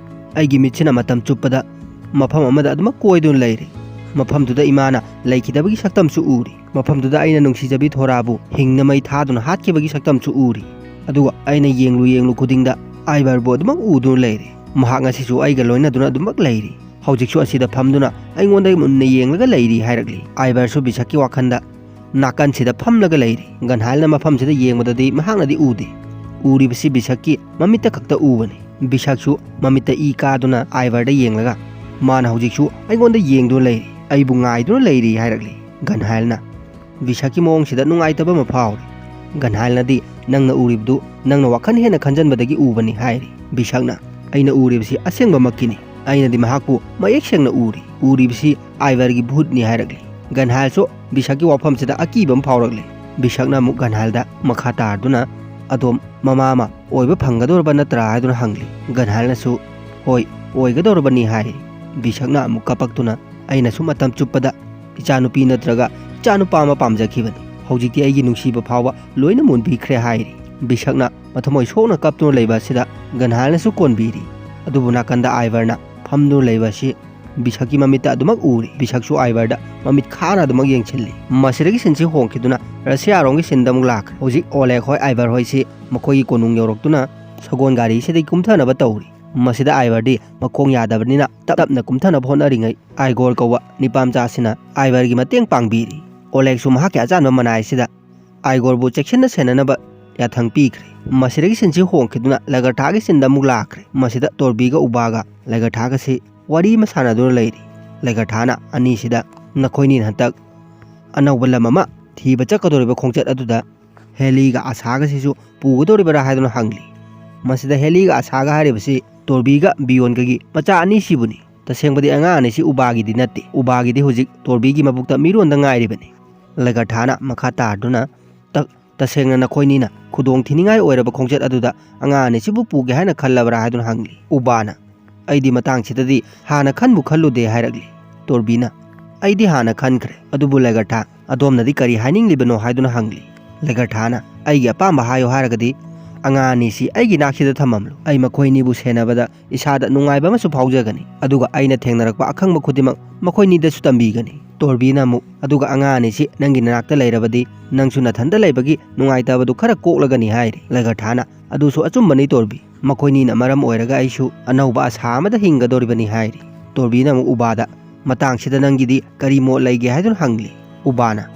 "ꯑꯩꯒꯤ ꯃꯤꯠꯁꯤꯅ ꯃꯇꯝ ꯆꯨꯞꯄꯗ ꯃꯐꯝ ꯑꯃꯗ ꯑꯗꯨꯃꯛ ꯀꯣꯏꯗꯨꯅ ꯂꯩꯔꯤ꯫ ꯃꯐꯝꯗꯨꯗ ꯏꯃꯥꯅ ꯂꯩꯈꯤꯗꯕꯒꯤ ꯁꯛꯇꯝꯁꯨ ꯎꯔꯤ꯫ ꯃꯐꯝꯗꯨꯗ ꯑꯩꯅ ꯅꯨꯡꯁꯤꯖꯕꯤ ꯊꯣꯔꯥꯕꯨ ꯍꯤꯡꯅ ꯃꯩ ꯊꯥꯗꯨꯅ ꯍꯥꯠꯈꯤꯕꯒꯤ ꯁꯛꯇꯝꯁꯨ ꯎꯔꯤ꯫ ꯑꯗꯨꯒ ꯑꯩꯅ ꯌꯦꯡꯂꯨ ꯌꯦꯡꯂꯨ ꯈꯨꯗꯤꯡꯗ ꯑꯥꯏꯕꯔꯕꯨ ꯑꯗꯨꯃꯛ ꯎꯗꯨꯅ ꯂꯩꯔꯤ꯫ ꯃꯍꯥꯛ ꯉꯁꯤꯁꯨ ꯑꯩꯒ ꯂꯣꯏꯅꯗꯨꯅ ꯑꯗꯨꯃꯛ ꯂꯩꯔꯤ꯫ ꯍꯧꯖꯤꯛꯁꯨ ꯑꯁꯤꯗ ꯐꯝꯗꯨꯅ ꯑꯩꯉꯣꯟꯗ ꯃꯨꯟꯅ ꯌꯦꯡꯂꯒ ꯂꯩꯔꯤ" ꯍꯥꯏꯔꯛꯂꯤ꯫ ꯑꯥꯏꯕꯔꯁꯨ ꯕꯤꯁꯛꯀꯤ ꯋꯥꯈꯜꯗ ꯅꯥꯀꯟꯁꯤꯗ ꯐꯝꯂꯒ ꯂꯩꯔꯤ꯫ ꯒꯟꯍꯥꯏꯜꯅ ꯃꯐꯝꯁꯤꯗ ꯌꯦꯡꯕꯗꯗꯤ ꯃꯍꯥꯛꯅꯗꯤ ꯎꯗꯦ꯫ ꯎꯔꯤꯕꯁꯤ ꯕꯤꯁꯛꯀꯤ ꯃꯃꯤꯠꯇ ꯈꯛꯇ ꯎꯕꯅꯤ꯫ ꯕꯤꯁꯛꯁꯨ ꯃꯃꯤꯠꯇ ꯏ ꯀꯥꯗꯨꯅ ꯑꯥꯏꯕꯔꯗ ꯌꯦꯡꯂꯒ, "ꯃꯥꯅ ꯍꯧꯖꯤꯛꯁꯨ ꯑꯩꯉꯣꯟꯗ ꯌꯦꯡꯗꯨꯅ ꯂꯩꯔꯤ, ꯑꯩꯕꯨ ꯉꯥꯏꯗꯨꯅ ꯂꯩꯔꯤ" ꯍꯥꯏꯔꯛꯂꯤ꯫ ꯒꯟꯍꯥꯏꯜꯅ ꯕꯤꯁꯛꯀꯤ ꯃꯑꯣꯡꯁꯤꯗ ꯅꯨꯡꯉꯥꯏꯇꯕ ꯑꯃ ꯐꯥꯎꯔꯤ꯫ ꯒꯟꯍꯥꯏꯜꯅꯗꯤ, "ꯅꯪꯅ ꯎꯔꯤꯕꯗꯨ ꯅꯪꯅ ꯋꯥꯈꯜ ꯍꯦꯟꯅ ꯈꯟꯖꯟꯕꯗꯒꯤ ꯎꯕꯅꯤ" ꯍꯥꯏꯔꯤ꯫ ꯕꯤꯁꯛꯅ, "ꯑꯩꯅ ꯎꯔꯤꯕꯁꯤ ꯑꯁꯦꯡꯕꯃꯛꯀꯤꯅꯤ꯫ ꯑꯩꯅꯗꯤ ꯃꯍꯥꯛꯄꯨ ꯃꯌꯦꯛ ꯁꯦꯡꯅ ꯎꯔꯤ꯫ ꯎꯔꯤꯕꯁꯤ ꯑꯥꯏꯕꯔꯒꯤ ꯚꯨꯠꯅꯤ" ꯍꯥꯏꯔꯛꯂꯤ꯫ ꯒꯟꯍꯥꯏꯜꯁꯨ ꯕꯤꯁꯛꯀꯤ ꯋꯥꯐꯝꯁꯤꯗ ꯑꯀꯤꯕ ꯑꯃ ꯐꯥꯎꯔꯛꯂꯤ꯫ ꯕꯤꯁꯛꯅ ꯑꯃꯨꯛ ꯒꯟꯍꯥꯏꯜꯗ ꯃꯈꯥ ꯇꯥꯔꯗꯨꯅ, "ꯑꯗꯣꯝ ꯃꯃꯥ ꯑꯃ ꯑꯣꯏꯕ ꯐꯪꯒꯗꯧꯔꯕ ꯅꯠꯇ꯭ꯔꯥ?" ꯍꯥꯏꯗꯨꯅ ꯍꯪꯂꯤ꯫ ꯒꯟꯍꯥꯏꯜꯅꯁꯨ, "ꯍꯣꯏ, ꯑꯣꯏꯒꯗꯧꯔꯕꯅꯤ ꯍꯥꯏ꯫ ꯕꯤꯁꯛꯅ ꯑꯃꯨꯛ ꯀꯞꯄꯛꯇꯨꯅ, "ꯑꯩꯅꯁꯨ ꯃꯇꯝ ꯆꯨꯞꯄꯗ ꯏꯆꯥꯅꯨꯄꯤ ꯅꯠꯇ꯭ꯔꯒ ꯏꯆꯥꯅꯨꯄꯥ ꯑꯃ ꯄꯥꯝꯖꯈꯤꯕꯅꯤ꯫ ꯍꯧꯖꯤꯛꯇꯤ ꯑꯩꯒꯤ ꯅꯨꯡꯁꯤꯕ ꯐꯥꯎꯕ ꯂꯣꯏꯅ ꯃꯨꯟꯕꯤꯈ꯭ꯔꯦ" ꯍꯥꯏꯔꯤ꯫ ꯕꯤꯁꯛꯅ ꯃꯊꯃꯣꯏ ꯁꯣꯛꯅ ꯀꯞꯇꯨꯅ ꯂꯩꯕ ꯑꯁꯤꯗ ꯒꯟꯍꯥꯜꯅꯁꯨ ꯀꯣꯟꯕꯤꯔꯤ꯫ ꯑꯗꯨꯕꯨ ꯅꯥꯀꯟꯗ ꯑꯥꯏꯚꯔꯅ ꯐꯝꯗꯨꯅ ꯂꯩꯕ ꯑꯁꯤ ꯕꯤꯁꯛꯀꯤ ꯃꯃꯤꯠꯇ ꯑꯗꯨꯃꯛ ꯎꯔꯤ꯫ ꯕꯤꯁꯛꯁꯨ ꯑꯥꯏꯚꯔꯗ ꯃꯃꯤꯠ ꯈꯥꯅ ꯑꯗꯨꯃꯛ ꯌꯦꯡꯁꯤꯜꯂꯤ꯫ ꯃꯁꯤꯗꯒꯤ ꯁꯤꯟꯁꯤ ꯍꯣꯡꯈꯤꯗꯨꯅ ꯔꯁꯤꯌꯥꯔꯣꯝꯒꯤ ꯁꯤꯟꯗ ꯑꯃꯨꯛ ꯂꯥꯛꯈ꯭ꯔꯦ꯫ ꯍꯧꯖꯤꯛ ꯑꯣꯂꯦꯒ ꯍꯣꯏ ꯑꯥꯏꯚꯔ ꯍꯣꯏꯁꯤ ꯃꯈꯣꯏꯒꯤ ꯀꯣꯅꯨꯡ ꯌꯧꯔꯛꯇꯨꯅ ꯁꯒꯣꯜ ꯒꯥꯔꯤꯁꯤꯗꯒꯤ ꯀꯨꯝꯊꯅꯕ ꯇꯧꯔꯤ꯫ ꯃꯁꯤꯗ ꯑꯥꯏꯚꯔꯗꯤ ꯃꯈꯣꯡ ꯌꯥꯗꯕꯅꯤꯅ ꯇꯞ ꯇꯞꯅ ꯀꯨꯝꯊꯅꯕ ꯍꯣꯠꯅꯔꯤꯉꯩ ꯑꯥꯏꯒꯣꯔ ꯀꯧꯕ ꯅꯤꯄꯥ ꯃꯆꯥ ꯑꯁꯤꯅ ꯑꯥꯏꯚꯔꯒꯤ ꯃꯇꯦꯡ ꯄꯥꯡꯕꯤꯔꯤ꯫ ꯑꯣꯂꯦꯒꯁꯨ ꯃꯍꯥꯛꯀꯤ ꯑꯆꯥꯟꯕ ꯃꯅꯥꯏ ꯑꯁꯤꯗ ꯑꯥꯏꯒꯣꯔꯕꯨ ꯆꯦꯛꯁꯤꯟꯅ ꯁꯦꯟꯅꯅꯕ ꯌꯥꯊꯪ ꯄꯤꯈ꯭ꯔꯦ꯫ ꯃꯁꯤꯗꯒꯤ ꯁꯤꯟꯁꯤ ꯍꯣꯡꯈꯤꯗꯨꯅ ꯂꯒꯔꯊꯥꯒꯤ ꯁꯤꯟꯗ ꯑꯃꯨꯛ ꯂꯥꯛꯈ꯭ꯔꯦ꯫ ꯃꯁꯤꯗ ꯇꯣꯔꯕꯤꯒ ꯎꯕꯥꯒ ꯂꯒꯔꯊꯥꯒꯁꯤ ꯋꯥꯔꯤ ꯑꯃ ꯁꯥꯟꯅꯗꯨꯅ ꯂꯩꯔꯤ꯫ ꯂꯒꯔꯊꯥꯅ ꯑꯅꯤꯁꯤꯗ, "ꯅꯈꯣꯏꯅꯤꯅ ꯍꯟꯗꯛ ꯑꯅꯧꯕ ꯂꯝ ꯑꯃ ꯊꯤꯕ ꯆꯠꯀꯗꯧꯔꯤꯕ ꯈꯣꯡꯆꯠ ꯑꯗꯨꯗ ꯍꯦꯂꯤꯒ ꯑꯁꯥꯒꯁꯤꯁꯨ ꯄꯨꯒꯗꯧꯔꯤꯕꯔꯥ?" ꯍꯥꯏꯗꯨꯅ ꯍꯪꯂꯤ꯫ ꯃꯁꯤꯗ ꯍꯦꯂꯤꯒ ꯑꯁꯥꯒ ꯍꯥꯏꯔꯤꯕꯁꯤ ꯇꯣꯔꯕꯤꯒ ꯕꯤꯌꯣꯟꯒꯒꯤ ꯃꯆꯥ ꯑꯅꯤꯁꯤꯕꯨꯅꯤ꯫ ꯇꯁꯦꯡꯕꯗꯤ ꯑꯉꯥꯡ ꯑꯅꯤꯁꯤ ꯎꯕꯥꯒꯤꯗꯤ ꯅꯠꯇꯦ꯫ ꯎꯕꯥꯒꯤꯗꯤ ꯍꯧꯖꯤꯛ ꯇꯣꯔꯕꯤꯒꯤ ꯃꯕꯨꯛꯇ ꯃꯤꯔꯣꯟꯗ ꯉꯥꯏꯔꯤꯕꯅꯤ꯫ ꯂꯒꯔꯊꯥꯅ ꯃꯈꯥ ꯇꯥꯗꯨꯅ, "ꯇ-, ꯇꯁꯦꯡꯅ ꯅꯈꯣꯏꯅꯤꯅ ꯈꯨꯗꯣꯡ ꯊꯤꯅꯤꯡꯉꯥꯏ ꯑꯣꯏꯔꯕ ꯈꯣꯡꯆꯠ ꯑꯗꯨꯗ ꯑꯉꯥꯡ ꯑꯅꯤꯁꯤꯕꯨ ꯄꯨꯒꯦ ꯍꯥꯏꯅ ꯈꯜꯂꯕ꯭ꯔꯥ?" ꯍꯥꯏꯗꯨꯅ ꯍꯪꯂꯤ꯫ ꯎꯕꯥꯅ, "ꯑꯩꯗꯤ ꯃꯇꯥꯡꯁꯤꯗꯗꯤ ꯍꯥꯟꯅ ꯈꯟꯕꯨ ꯈꯜꯂꯨꯗꯦ" ꯍꯥꯏꯔꯛꯂꯤ꯫ ꯇꯣꯔꯕꯤꯅ, "ꯑꯩꯗꯤ ꯍꯥꯟꯅ ꯈꯟꯈ꯭ꯔꯦ꯫ ꯑꯗꯨꯕꯨ ꯂꯒꯔꯊꯥ, ꯑꯗꯣꯝꯅꯗꯤ ꯀꯔꯤ ꯍꯥꯏꯅꯤꯡꯂꯤꯕꯅꯣ?" ꯍꯥꯏꯗꯨꯅ ꯍꯪꯂꯤ꯫ ꯂꯒꯔꯊꯥꯅ, "ꯑꯩꯒꯤ ꯑꯄꯥꯝꯕ ꯍꯥꯏꯌꯨ ꯍꯥꯏꯔꯒꯗꯤ ꯑꯉꯥꯡ ꯑꯅꯤꯁꯤ ꯑꯩꯒꯤ ꯅꯥꯛꯁꯤꯗ ꯊꯝꯃꯝꯂꯨ꯫ ꯑꯩ ꯃꯈꯣꯏ ꯑꯅꯤꯕꯨ ꯁꯦꯟꯅꯕꯗ ꯏꯁꯥꯗ ꯅꯨꯡꯉꯥꯏꯕ ꯑꯃꯁꯨ ꯐꯥꯎꯖꯒꯅꯤ꯫ ꯑꯗꯨꯒ ꯑꯩꯅ ꯊꯦꯡꯅꯔꯛꯄ ꯑꯈꯪꯕ ꯈꯨꯗꯤꯡꯃꯛ ꯃꯈꯣꯏꯅꯤꯗꯁꯨ ꯇꯝꯕꯤꯒꯅꯤ꯫" ꯇꯣꯔꯕꯤꯅ ꯑꯃꯨꯛ, "ꯑꯗꯨꯒ ꯑꯉꯥꯡ ꯑꯅꯤꯁꯤ ꯅꯪꯒꯤ ꯅꯅꯥꯛꯇ ꯂꯩꯔꯕꯗꯤ ꯅꯪꯁꯨ ꯅꯊꯟꯗ ꯂꯩꯕꯒꯤ ꯅꯨꯡꯉꯥꯏꯇꯕꯗꯨ ꯈꯔ ꯀꯣꯛꯂꯒꯅꯤ" ꯍꯥꯏꯔꯤ꯫ ꯂꯒꯔꯊꯥꯅ, "ꯑꯗꯨꯁꯨ ꯑꯆꯨꯝꯕꯅꯤ ꯇꯣꯔꯕꯤ꯫ ꯃꯈꯣꯏꯅꯤꯅ ꯃꯔꯝ ꯑꯣꯏꯔꯒ ꯑꯩꯁꯨ ꯑꯅꯧꯕ ꯑꯁꯥ ꯑꯃꯗ ꯍꯤꯡꯒꯗꯧꯔꯤꯕꯅꯤ" ꯍꯥꯏꯔꯤ꯫ ꯇꯣꯔꯕꯤꯅ ꯑꯃꯨꯛ ꯎꯕꯥꯗ, "ꯃꯇꯥꯡꯁꯤꯗ ꯅꯪꯒꯤꯗꯤ ꯀꯔꯤ ꯃꯣꯠ ꯂꯩꯒꯦ?" ꯍꯥꯏꯗꯨꯅ ꯍꯪꯂꯤ꯫ ꯎꯕꯥꯅ,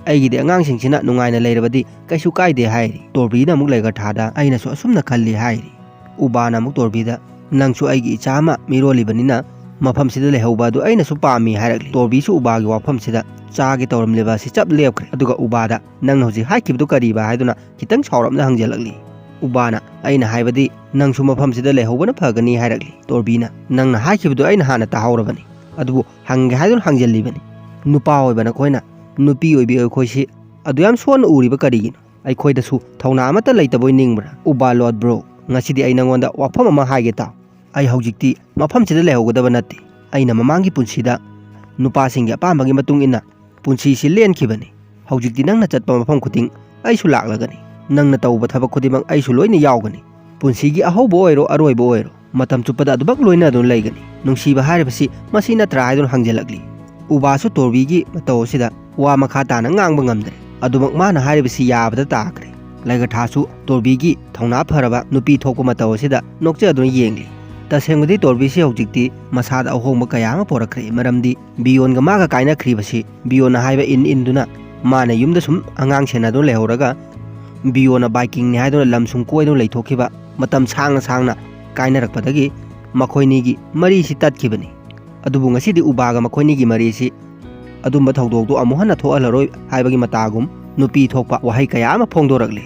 "ꯑꯩꯒꯤꯗꯤ ꯑꯉꯥꯡꯁꯤꯡꯁꯤꯅ ꯅꯨꯡꯉꯥꯏꯅ ꯂꯩꯔꯕꯗꯤ ꯀꯩꯁꯨ ꯀꯥꯏꯗꯦ" ꯍꯥꯏꯔꯤ꯫ ꯇꯣꯔꯕꯤꯅ ꯑꯃꯨꯛ ꯂꯒꯔꯊꯥꯗ, "ꯑꯩꯅꯁꯨ ꯑꯁꯨꯝꯅ ꯈꯜꯂꯤ" ꯍꯥꯏꯔꯤ꯫ ꯎꯕꯥꯅ ꯑꯃꯨꯛ ꯇꯣꯔꯕꯤꯗ, "ꯅꯪꯁꯨ ꯑꯩꯒꯤ ꯏꯆꯥ ꯑꯃ ꯃꯤꯔꯣꯜꯂꯤꯕꯅꯤꯅ ꯃꯐꯝꯁꯤꯗ ꯂꯩꯍꯧꯕ ꯑꯗꯨ ꯑꯩꯅꯁꯨ ꯄꯥꯝꯃꯤ" ꯍꯥꯏꯔꯛꯂꯤ꯫ ꯇꯣꯔꯕꯤꯁꯨ ꯎꯕꯥꯒꯤ ꯋꯥꯐꯝꯁꯤꯗ ꯆꯥꯒꯦ ꯇꯧꯔꯝꯂꯤꯕ ꯑꯁꯤ ꯆꯞ ꯂꯦꯞꯈ꯭ꯔꯦ꯫ ꯑꯗꯨꯒ ꯎꯕꯥꯗ, "ꯅꯪꯅ ꯍꯧꯖꯤꯛ ꯍꯥꯏꯈꯤꯕꯗꯨ ꯀꯔꯤꯕ?" ꯍꯥꯏꯗꯨꯅ ꯈꯤꯇꯪ ꯁꯥꯎꯔꯞꯅ ꯍꯪꯖꯜꯂꯛꯂꯤ꯫ ꯎꯕꯥꯅ, "ꯑꯩꯅ ꯍꯥꯏꯕꯗꯤ ꯅꯪꯁꯨ ꯃꯐꯝꯁꯤꯗ ꯂꯩꯍꯧꯕꯅ ꯐꯒꯅꯤ" ꯍꯥꯏꯔꯛꯂꯤ꯫ ꯇꯣꯔꯕꯤꯅ, "ꯅꯪꯅ ꯍꯥꯏꯈꯤꯕꯗꯨ ꯑꯩꯅ ꯍꯥꯟꯅ ꯇꯥꯍꯧꯔꯕꯅꯤ, ꯑꯗꯨꯕꯨ ꯍꯪꯒꯦ ꯍꯥꯏꯗꯨꯅ ꯍꯪꯖꯜꯂꯤꯕꯅꯤ꯫ ꯅꯨꯄꯥ ꯑꯣꯏꯕ ꯅꯈꯣꯏꯅ ꯅꯨꯄꯤ ꯑꯣꯏꯕꯤ ꯑꯩꯈꯣꯏꯁꯤ ꯑꯗꯨ ꯌꯥꯝ ꯁꯣꯟꯅ ꯎꯔꯤꯕ ꯀꯔꯤꯒꯤꯅꯣ? ꯑꯩꯈꯣꯏꯗꯁꯨ ꯊꯧꯅꯥ ꯑꯃꯠꯇ ꯂꯩꯇꯕꯣꯏ ꯅꯤꯡꯕ꯭ꯔꯥ? ꯎꯕꯥ ꯂꯣꯠ ꯕ꯭ꯔꯣ, ꯉꯁꯤꯗꯤ ꯑꯩ ꯅꯪꯉꯣꯟꯗ ꯋꯥꯐꯝ ꯑꯃ ꯍꯥꯏꯒꯦ ꯇꯥꯎ꯫ ꯑꯩ ꯍꯧꯖꯤꯛꯇꯤ ꯃꯐꯝꯁꯤꯗ ꯂꯩꯍꯧꯒꯗꯕ ꯅꯠꯇꯦ꯫ ꯑꯩꯅ ꯃꯃꯥꯡꯒꯤ ꯄꯨꯟꯁꯤꯗ ꯅꯨꯄꯥꯁꯤꯡꯒꯤ ꯑꯄꯥꯝꯕꯒꯤ ꯃꯇꯨꯡ ꯏꯟꯅ ꯄꯨꯟꯁꯤꯁꯤ ꯂꯦꯟꯈꯤꯕꯅꯤ꯫ ꯍꯧꯖꯤꯛꯇꯤ ꯅꯪꯅ ꯆꯠꯄ ꯃꯐꯝ ꯈꯨꯗꯤꯡ ꯑꯩꯁꯨ ꯂꯥꯛꯂꯒꯅꯤ꯫ ꯅꯪꯅ ꯇꯧꯕ ꯊꯕꯛ ꯈꯨꯗꯤꯡꯃꯛ ꯑꯩꯁꯨ ꯂꯣꯏꯅ ꯌꯥꯎꯒꯅꯤ꯫ ꯄꯨꯟꯁꯤꯒꯤ ꯑꯍꯧꯕ ꯑꯣꯏꯔꯣ, ꯑꯔꯣꯏꯕ ꯑꯣꯏꯔꯣ, ꯃꯇꯝ ꯆꯨꯞꯄꯗ ꯑꯗꯨꯃꯛ ꯂꯣꯏꯅꯗꯨꯅ ꯂꯩꯒꯅꯤ꯫ ꯅꯨꯡꯁꯤꯕ ꯍꯥꯏꯔꯤꯕꯁꯤ ꯃꯁꯤ ꯅꯠꯇ꯭ꯔꯥ ꯍꯥꯏꯗꯨꯅ ꯍꯪꯖꯤꯜꯂꯛꯂꯤ꯫ ꯎꯕꯥꯁꯨ ꯇꯣꯔꯕꯤꯒꯤ ꯃꯇꯧ ꯑꯁꯤꯗ ꯋꯥ ꯃꯈꯥ ꯇꯥꯅ ꯉꯥꯡꯕ ꯉꯝꯗ꯭ꯔꯦ꯫ ꯑꯗꯨꯃꯛ ꯃꯥꯅ ꯍꯥꯏꯔꯤꯕꯁꯤ ꯌꯥꯕꯗ ꯇꯥꯈ꯭ꯔꯦ꯫ ꯂꯩꯒꯊꯥꯁꯨ ꯇꯣꯔꯕꯤꯒꯤ ꯊꯧꯅꯥ ꯐꯔꯕ ꯅꯨꯄꯤ ꯊꯣꯛꯄ ꯃꯇꯧ ꯑꯁꯤꯗ ꯅꯣꯛꯆꯗꯨꯅ ꯌꯦꯡꯂꯤ꯫ ꯇꯁꯦꯡꯕꯗꯤ ꯇꯣꯔꯕꯤꯁꯤ ꯍꯧꯖꯤꯛꯇꯤ ꯃꯁꯥꯗ ꯑꯍꯣꯡꯕ ꯀꯌꯥ ꯑꯃ ꯄꯣꯔꯛꯈ꯭ꯔꯦ꯫ ꯃꯔꯝꯗꯤ ꯕꯤꯌꯣꯟꯒ ꯃꯥꯒ ꯀꯥꯏꯅꯈ꯭ꯔꯤꯕꯁꯤ ꯕꯤꯌꯣꯟꯅ ꯍꯥꯏꯕ ꯏꯟ ꯏꯟꯗꯨꯅ ꯃꯥꯅ ꯌꯨꯝꯗ ꯁꯨꯝ ꯑꯉꯥꯡ ꯁꯦꯟꯅꯗꯨꯅ ꯂꯩꯍꯧꯔꯒ ꯕꯤꯌꯣꯟꯅ ꯕꯥꯏꯀꯤꯡꯅꯤ ꯍꯥꯏꯗꯨꯅ ꯂꯝ ꯁꯨꯝ ꯀꯣꯏꯗꯨꯅ ꯂꯩꯊꯣꯛꯈꯤꯕ ꯃꯇꯝ ꯁꯥꯡꯅ ꯁꯥꯡꯅ ꯀꯥꯏꯅꯔꯛꯄꯗꯒꯤ ꯃꯈꯣꯏꯅꯤꯒꯤ ꯃꯔꯤꯁꯤ ꯇꯠꯈꯤꯕꯅꯤ꯫ ꯑꯗꯨꯕꯨ ꯉꯁꯤꯗꯤ ꯎꯕꯥꯒ ꯃꯈꯣꯏꯅꯤꯒꯤ ꯃꯔꯤꯁꯤ ꯑꯗꯨꯝꯕ ꯊꯧꯗꯣꯛꯇꯨ ꯑꯃꯨꯛ ꯍꯟꯅ ꯊꯣꯛꯍꯜꯂꯔꯣꯏ ꯍꯥꯏꯕꯒꯤ ꯃꯇꯥꯒꯨꯝ ꯅꯨꯄꯤ ꯊꯣꯛꯄ ꯋꯥꯍꯩ ꯀꯌꯥ ꯑꯃ ꯐꯣꯡꯗꯣꯔꯛꯂꯤ꯫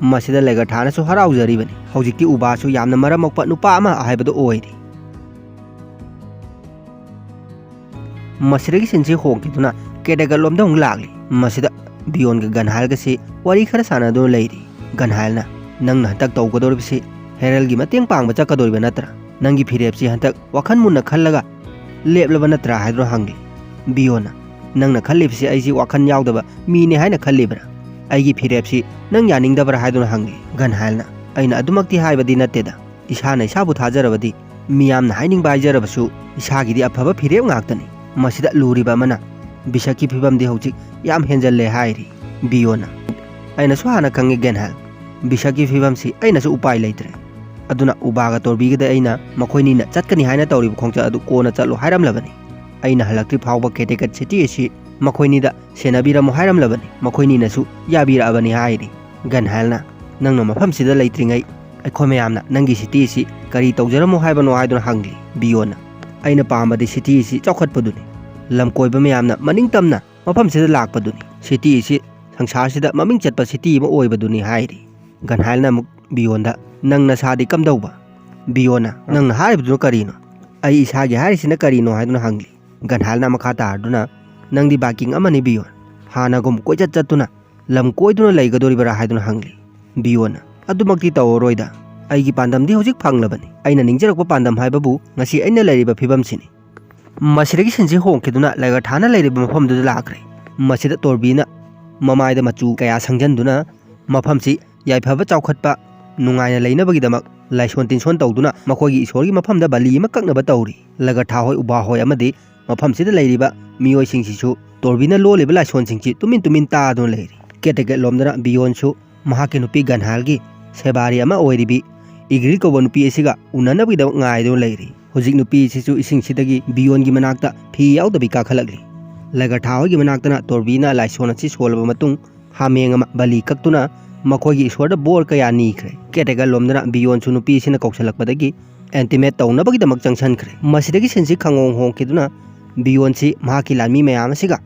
ꯃꯁꯤꯗ ꯂꯩꯒꯊꯥꯅꯁꯨ ꯍꯔꯥꯎꯖꯔꯤꯕꯅꯤ꯫ ꯍꯧꯖꯤꯛꯇꯤ ꯎꯕꯥꯁꯨ ꯌꯥꯝꯅ ꯃꯔꯝ ꯃꯣꯛꯄ ꯅꯨꯄꯥ ꯑꯃ ꯍꯥꯏꯕꯗꯨ ꯑꯣꯏꯔꯤ꯫ ꯃꯁꯤꯗꯒꯤ ꯁꯤꯟꯁꯤ ꯍꯣꯡꯈꯤꯗꯨꯅ ꯀꯦꯗꯦꯒꯠꯂꯣꯝꯗ ꯑꯃꯨꯛ ꯂꯥꯛꯂꯤ꯫ ꯃꯁꯤꯗ ꯕꯤꯌꯣꯟꯒ ꯒꯟꯍꯥꯏꯜꯒꯁꯤ ꯋꯥꯔꯤ ꯈꯔ ꯁꯥꯟꯅꯗꯨꯅ ꯂꯩꯔꯤ꯫ ꯒꯟꯍꯥꯏꯜꯅ, "ꯅꯪꯅ ꯍꯟꯗꯛ ꯇꯧꯒꯗꯧꯔꯤꯕꯁꯤ ꯍꯦꯔꯜꯒꯤ ꯃꯇꯦꯡ ꯄꯥꯡꯕ ꯆꯠꯀꯗꯧꯔꯤꯕ ꯅꯠꯇ꯭ꯔꯥ? ꯅꯪꯒꯤ ꯐꯤꯔꯦꯞꯁꯤ ꯍꯟꯗꯛ ꯋꯥꯈꯜ ꯃꯨꯟꯅ ꯈꯜꯂꯒ ꯂꯦꯞꯂꯕ ꯅꯠꯇ꯭ꯔꯥ?" ꯍꯥꯏꯗꯨꯅ ꯍꯪꯂꯤ꯫ ꯕꯤꯌꯣꯟꯅ, "ꯅꯪꯅ ꯈꯜꯂꯤꯕꯁꯤ ꯑꯩꯁꯤ ꯋꯥꯈꯜ ꯌꯥꯎꯗꯕ ꯃꯤꯅꯤ ꯍꯥꯏꯅ ꯈꯜꯂꯤꯕ꯭ꯔꯥ? ꯑꯩꯒꯤ ꯐꯤꯔꯦꯞꯁꯤ ꯅꯪ ꯌꯥꯅꯤꯡꯗꯕ꯭ꯔꯥ?" ꯍꯥꯏꯗꯨꯅ ꯍꯪꯂꯤ꯫ ꯒꯟꯍꯥꯏꯜꯅ, "ꯑꯩꯅ ꯑꯗꯨꯃꯛꯇꯤ ꯍꯥꯏꯕꯗꯤ ꯅꯠꯇꯦꯗ꯫ ꯏꯁꯥꯅ ꯏꯁꯥꯕꯨ ꯊꯥꯖꯔꯕꯗꯤ ꯃꯤꯌꯥꯝꯅ ꯍꯥꯏꯅꯤꯡꯕ ꯍꯥꯏꯖꯔꯕꯁꯨ ꯏꯁꯥꯒꯤꯗꯤ ꯑꯐꯕ ꯐꯤꯔꯦꯞ ꯉꯥꯛꯇꯅꯤ꯫ ꯃꯁꯤꯗ ꯂꯨꯔꯤꯕ ꯑꯃꯅ ꯕꯤꯁꯛꯀꯤ ꯐꯤꯕꯝꯗꯤ ꯍꯧꯖꯤꯛ ꯌꯥꯝ ꯍꯦꯟꯖꯜꯂꯦ" ꯍꯥꯏꯔꯤ꯫ ꯕꯤꯌꯣꯟꯅ, "ꯑꯩꯅꯁꯨ ꯍꯥꯟꯅ ꯈꯪꯉꯤ ꯒꯦꯟꯍꯥꯏꯜ, ꯕꯤꯁꯛꯀꯤ ꯐꯤꯕꯝꯁꯤ ꯑꯩꯅꯁꯨ ꯎꯄꯥꯏ ꯂꯩꯇ꯭ꯔꯦ꯫ ꯑꯗꯨꯅ ꯎꯕꯥꯒ ꯇꯣꯔꯕꯤꯒꯗ ꯑꯩꯅ ꯃꯈꯣꯏꯅꯤꯅ ꯆꯠꯀꯅꯤ ꯍꯥꯏꯅ ꯇꯧꯔꯤꯕ ꯈꯣꯡꯆꯠ ꯑꯗꯨ ꯀꯣꯟꯅ ꯆꯠꯂꯣ ꯍꯥꯏꯔꯝꯂꯕꯅꯤ꯫ ꯑꯩꯅ ꯍꯜꯂꯛꯇ꯭ꯔꯤ ꯐꯥꯎꯕ ꯀꯦꯇꯦꯀꯠ ꯁꯤꯇꯤ ꯑꯁꯤ ꯃꯈꯣꯏꯅꯤꯗ ꯁꯦꯟꯅꯕꯤꯔꯝꯃꯣ ꯍꯥꯏꯔꯝꯂꯕꯅꯤ꯫ ꯃꯈꯣꯏꯅꯤꯅꯁꯨ ꯌꯥꯕꯤꯔꯛꯑꯕꯅꯤ" ꯍꯥꯏꯔꯤ꯫ ꯒꯟꯍꯥꯏꯜꯅ, "ꯅꯪꯅ ꯃꯐꯝꯁꯤꯗ ꯂꯩꯇ꯭ꯔꯤꯉꯩ ꯑꯩꯈꯣꯏ ꯃꯌꯥꯝꯅ ꯅꯪꯒꯤ ꯁꯤꯇꯤ ꯑꯁꯤ ꯀꯔꯤ ꯇꯧꯖꯔꯝꯃꯣ ꯍꯥꯏꯕꯅꯣ?" ꯍꯥꯏꯗꯨꯅ ꯍꯪꯂꯤ꯫ ꯕꯤꯌꯣꯟꯅ, "ꯑꯩꯅ ꯄꯥꯝꯕꯗꯤ ꯁꯤꯇꯤ ꯑꯁꯤ ꯆꯥꯎꯈꯠꯄꯗꯨꯅꯤ꯫ ꯂꯝ ꯀꯣꯏꯕ ꯃꯌꯥꯝꯅ ꯃꯅꯤꯡ ꯇꯝꯅ ꯃꯐꯝꯁꯤꯗ ꯂꯥꯛꯄꯗꯨꯅꯤ꯫ ꯁꯤꯇꯤ ꯑꯁꯤ ꯁꯪꯁꯥꯔꯁꯤꯗ ꯃꯃꯤꯡ ꯆꯠꯄ ꯁꯤꯇꯤ ꯑꯃ ꯑꯣꯏꯕꯗꯨꯅꯤ" ꯍꯥꯏꯔꯤ꯫ ꯒꯟꯍꯥꯏꯜꯅ ꯑꯃꯨꯛ ꯕꯤꯌꯣꯟꯗ, "ꯅꯪ ꯅꯁꯥꯗꯤ ꯀꯝꯗꯧꯕ?" ꯕꯤꯌꯣꯟꯅ, "ꯅꯪꯅ ꯍꯥꯏꯔꯤꯕꯗꯨꯅ ꯀꯔꯤꯅꯣ? ꯑꯩ ꯏꯁꯥꯒꯤ ꯍꯥꯏꯔꯤꯁꯤꯅ ꯀꯔꯤꯅꯣ?" ꯍꯥꯏꯗꯨꯅ ꯍꯪꯂꯤ꯫ ꯒꯟꯍꯥꯏꯜꯅ ꯃꯈꯥ ꯇꯥꯔꯗꯨꯅ, "ꯅꯪꯗꯤ ꯕꯥꯏꯀꯤꯡ ꯑꯃꯅꯤ ꯕꯤꯌꯣꯟ꯫ ꯍꯥꯟꯅꯒꯨꯝ ꯀꯣꯏꯆꯠ ꯆꯠꯇꯨꯅ ꯂꯝ ꯀꯣꯏꯗꯨꯅ ꯂꯩꯒꯗꯣꯔꯤꯕꯔꯥ?" ꯍꯥꯏꯗꯨꯅ ꯍꯪꯂꯤ꯫ ꯕꯤꯌꯣꯟꯅ, "ꯑꯗꯨꯃꯛꯇꯤ ꯇꯧꯔꯔꯣꯏꯗ꯫ ꯑꯩꯒꯤ ꯄꯥꯟꯗꯝꯗꯤ ꯍꯧꯖꯤꯛ ꯐꯪꯂꯕꯅꯤ꯫ ꯑꯩꯅ ꯅꯤꯡꯖꯔꯛꯄ ꯄꯥꯟꯗꯝ ꯍꯥꯏꯕꯕꯨ ꯉꯁꯤ ꯑꯩꯅ ꯂꯩꯔꯤꯕ ꯐꯤꯕꯝꯁꯤꯅꯤ꯫ ꯃꯁꯤꯗꯒꯤ ꯁꯤꯟꯁꯤ ꯍꯣꯡꯈꯤꯗꯨꯅ ꯂꯦꯒꯔꯊꯥꯅ ꯂꯩꯔꯤꯕ ꯃꯐꯝꯗꯨꯗ ꯂꯥꯛꯈ꯭ꯔꯦ꯫ ꯃꯁꯤꯗ ꯇꯣꯔꯕꯤꯅ ꯃꯃꯥꯏꯗ ꯃꯆꯨ ꯀꯌꯥ ꯁꯪꯖꯟꯗꯨꯅ ꯃꯐꯝꯁꯤ ꯌꯥꯏꯐꯕ ꯆꯥꯎꯈꯠꯄ ꯅꯨꯡꯉꯥꯏꯅ ꯂꯩꯅꯕꯒꯤꯗꯃꯛ ꯂꯥꯏꯁꯣꯟ ꯇꯤꯟꯁꯣꯟ ꯇꯧꯗꯨꯅ ꯃꯈꯣꯏꯒꯤ ꯏꯁꯣꯔꯒꯤ ꯃꯐꯝꯗ ꯕꯂꯤ ꯑꯃ ꯀꯛꯅꯕ ꯇꯧꯔꯤ꯫ ꯂꯦꯒꯔꯊꯥ ꯍꯣꯏ, ꯎꯕꯥ ꯍꯣꯏ ꯑꯃꯗꯤ ꯃꯐꯝꯁꯤꯗ ꯂꯩꯔꯤꯕ ꯃꯤꯑꯣꯏꯁꯤꯡꯁꯤꯁꯨ ꯇꯣꯔꯕꯤꯅ ꯂꯣꯜꯂꯤꯕ ꯂꯥꯏꯁꯣꯟꯁꯤꯡꯁꯤ ꯇꯨꯃꯤꯟ ꯇꯨꯃꯤꯟ ꯇꯥꯗꯨꯅ ꯂꯩꯔꯤ꯫ ꯀꯦꯇꯦꯀꯦꯠ ꯂꯣꯝꯗꯅ ꯕꯤꯌꯣꯟꯁꯨ ꯃꯍꯥꯛꯀꯤ ꯅꯨꯄꯤ ꯒꯟꯍꯥꯜꯒꯤ ꯁꯦꯕꯥꯔꯤ ꯑꯃ ꯑꯣꯏꯔꯤꯕꯤ ꯏꯒ꯭ꯔꯤ ꯀꯧꯕ ꯅꯨꯄꯤ ꯑꯁꯤꯒ ꯎꯅꯅꯕꯒꯤꯗꯃꯛ ꯉꯥꯏꯗꯨꯅ ꯂꯩꯔꯤ꯫ ꯍꯧꯖꯤꯛ ꯅꯨꯄꯤ ꯑꯁꯤꯁꯨ ꯏꯁꯤꯡꯁꯤꯗꯒꯤ ꯕꯤꯌꯣꯟꯒꯤ ꯃꯅꯥꯛꯇ ꯐꯤ ꯌꯥꯎꯗꯕꯤ ꯀꯥꯈꯠꯂꯛꯂꯤ꯫ ꯂꯦꯒꯔꯊꯥ ꯍꯣꯏꯒꯤ ꯃꯅꯥꯛꯇꯅ ꯇꯣꯔꯕꯤꯅ ꯂꯥꯏꯁꯣꯟ ꯑꯁꯤ ꯁꯣꯜꯂꯕ ꯃꯇꯨꯡ ꯍꯥꯃꯦꯡ ꯑꯃ ꯕꯂꯤ ꯀꯛꯇꯨꯅ ꯃꯈꯣꯏꯒꯤ ꯏꯁꯣꯔꯗ ꯕꯣꯔ ꯀꯌꯥ ꯅꯤꯈ꯭ꯔꯦ꯫ ꯀꯦꯇꯦꯀꯦꯠ ꯂꯣꯝꯗꯅ ꯕꯤꯌꯣꯟꯁꯨ ꯅꯨꯄꯤ ꯑꯁꯤꯅ ꯀꯧꯁꯜꯂꯛꯄꯗꯒꯤ ꯑꯦꯟꯇꯤꯃꯦꯠ ꯇꯧꯅꯕꯒꯤꯗꯃꯛ ꯆꯪꯁꯟꯈ꯭ꯔꯦ꯫ ꯃꯁꯤꯗꯒꯤ ꯁꯤꯟꯁꯤ ꯈꯪꯍꯣꯡ ꯍꯣꯡꯈꯤꯗꯨꯅ ꯕꯤꯌꯣꯟꯁꯤ ꯃꯍꯥꯛꯀꯤ ꯂꯥꯟꯃꯤ ꯃꯌꯥꯝ ꯑꯁꯤꯒ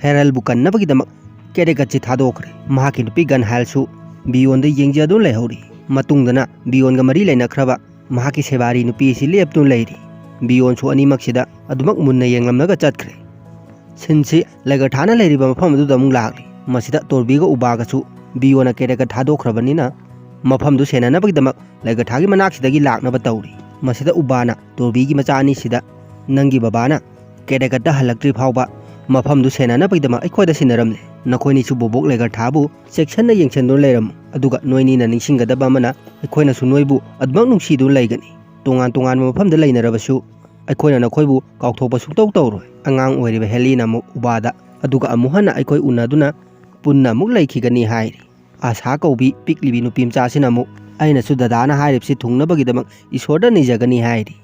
ꯍꯦꯔꯜꯕꯨ ꯀꯟꯅꯕꯒꯤꯗꯃꯛ ꯀꯦꯇꯦꯀꯦꯠꯁꯤ ꯊꯥꯗꯣꯛꯈ꯭ꯔꯦ꯫ ꯃꯍꯥꯛꯀꯤ ꯅꯨꯄꯤ ꯒꯟꯍꯥꯏꯜꯁꯨ ꯕꯤꯌꯣꯟꯗ ꯌꯦꯡꯖꯗꯨꯅ ꯂꯩꯍꯧꯔꯤ꯫ ꯃꯇꯨꯡꯗꯅ ꯕꯤꯌꯣꯟꯒ ꯃꯔꯤ ꯂꯩꯅꯈ꯭ꯔꯕ ꯃꯍꯥꯛꯀꯤ ꯁꯦꯕꯥꯔꯤ ꯅꯨꯄꯤ ꯑꯁꯤ ꯂꯦꯞꯇꯨꯅ ꯂꯩꯔꯤ꯫ ꯕꯤꯌꯣꯟꯁꯨ ꯑꯅꯤꯃꯛꯁꯤꯗ ꯑꯗꯨꯃꯛ ꯃꯨꯟꯅ ꯌꯦꯡꯂꯝꯂꯒ ꯆꯠꯈ꯭ꯔꯦ꯫ ꯁꯤꯟꯁꯤ ꯂꯦꯒꯔꯊꯥꯅ ꯂꯩꯔꯤꯕ ꯃꯐꯝ ꯑꯗꯨꯗ ꯑꯃꯨꯛ ꯂꯥꯛꯂꯤ꯫ ꯃꯁꯤꯗ ꯇꯣꯔꯕꯤꯒ ꯎꯕꯥꯒꯁꯨ ꯕꯤꯌꯣꯟꯅ ꯀꯦꯇꯦꯀꯦꯠ ꯊꯥꯗꯣꯛꯈ꯭ꯔꯕꯅꯤꯅ ꯃꯐꯝꯗꯨ ꯁꯦꯟꯅꯅꯕꯒꯤꯗꯃꯛ ꯂꯦꯒꯔꯊꯥꯒꯤ ꯃꯅꯥꯛꯁꯤꯗꯒꯤ ꯂꯥꯛꯅꯕ ꯇꯧꯔꯤ꯫ ꯃꯁꯤꯗ ꯎꯕꯥꯅ ꯇꯣꯔꯕꯤꯒꯤ ꯃꯆꯥ ꯑꯅꯤꯁꯤꯗ, "ꯅꯪꯒꯤ ꯕꯕꯥꯅ ꯀꯦꯇꯦꯀꯦꯠꯇ ꯍꯜꯂꯛꯇ꯭ꯔꯤ ꯐꯥꯎꯕ ꯃꯐꯝꯗꯨ ꯁꯦꯟꯅꯅꯕꯒꯤꯗꯃꯛ ꯑꯩꯈꯣꯏꯗ ꯁꯤꯟꯅꯔꯝꯂꯦ꯫ ꯅꯈꯣꯏꯅꯤꯁꯨ ꯕꯣꯕꯣꯛ ꯂꯦꯒꯔꯊꯥꯕꯨ ꯆꯦꯛꯁꯟꯅ ꯌꯦꯡꯁꯤꯟꯗꯨꯅ ꯂꯩꯔꯝꯃꯨ꯫ ꯑꯗꯨꯒ ꯅꯣꯏꯅꯤꯅ ꯅꯤꯡꯁꯤꯡꯒꯗꯕ ꯑꯃꯅ, ꯑꯩꯈꯣꯏꯅꯁꯨ ꯅꯣꯏꯕꯨ ꯑꯗꯨꯃꯛ ꯅꯨꯡꯁꯤꯗꯨꯅ ꯂꯩꯒꯅꯤ꯫ ꯇꯣꯉꯥꯟ ꯇꯣꯉꯥꯟꯕ ꯃꯐꯝꯗ ꯂꯩꯅꯔꯕꯁꯨ ꯑꯩꯈꯣꯏꯅ ꯅꯈꯣꯏꯕꯨ ꯀꯥꯎꯊꯣꯛꯄ ꯁꯨꯡꯇꯧ ꯇꯧꯔꯣꯏ"꯫ ꯑꯉꯥꯡ ꯑꯣꯏꯔꯤꯕ ꯍꯦꯂꯤꯅ ꯑꯃꯨꯛ ꯎꯕꯥꯗ, "ꯑꯗꯨꯒ ꯑꯃꯨꯛ ꯍꯟꯅ ꯑꯩꯈꯣꯏ ꯎꯅꯗꯨꯅ ꯄꯨꯟꯅ ꯑꯃꯨꯛ ꯂꯩꯈꯤꯒꯅꯤ" ꯍꯥꯏꯔꯤ꯫ ꯑꯥꯁꯥ ꯀꯧꯕꯤ ꯄꯤꯛꯂꯤꯕꯤ ꯅꯨꯄꯤ ꯃꯆꯥꯁꯤꯅ ꯑꯃꯨꯛ, "ꯑꯩꯅꯁꯨ ꯗꯗꯥꯅ ꯍꯥꯏꯔꯤꯕꯁꯤ ꯊꯨꯡꯅꯕꯒꯤꯗꯃꯛ ꯏꯁꯣꯔꯗ ꯅꯤꯖꯒꯅꯤ" ꯍꯥꯏꯔꯤ꯫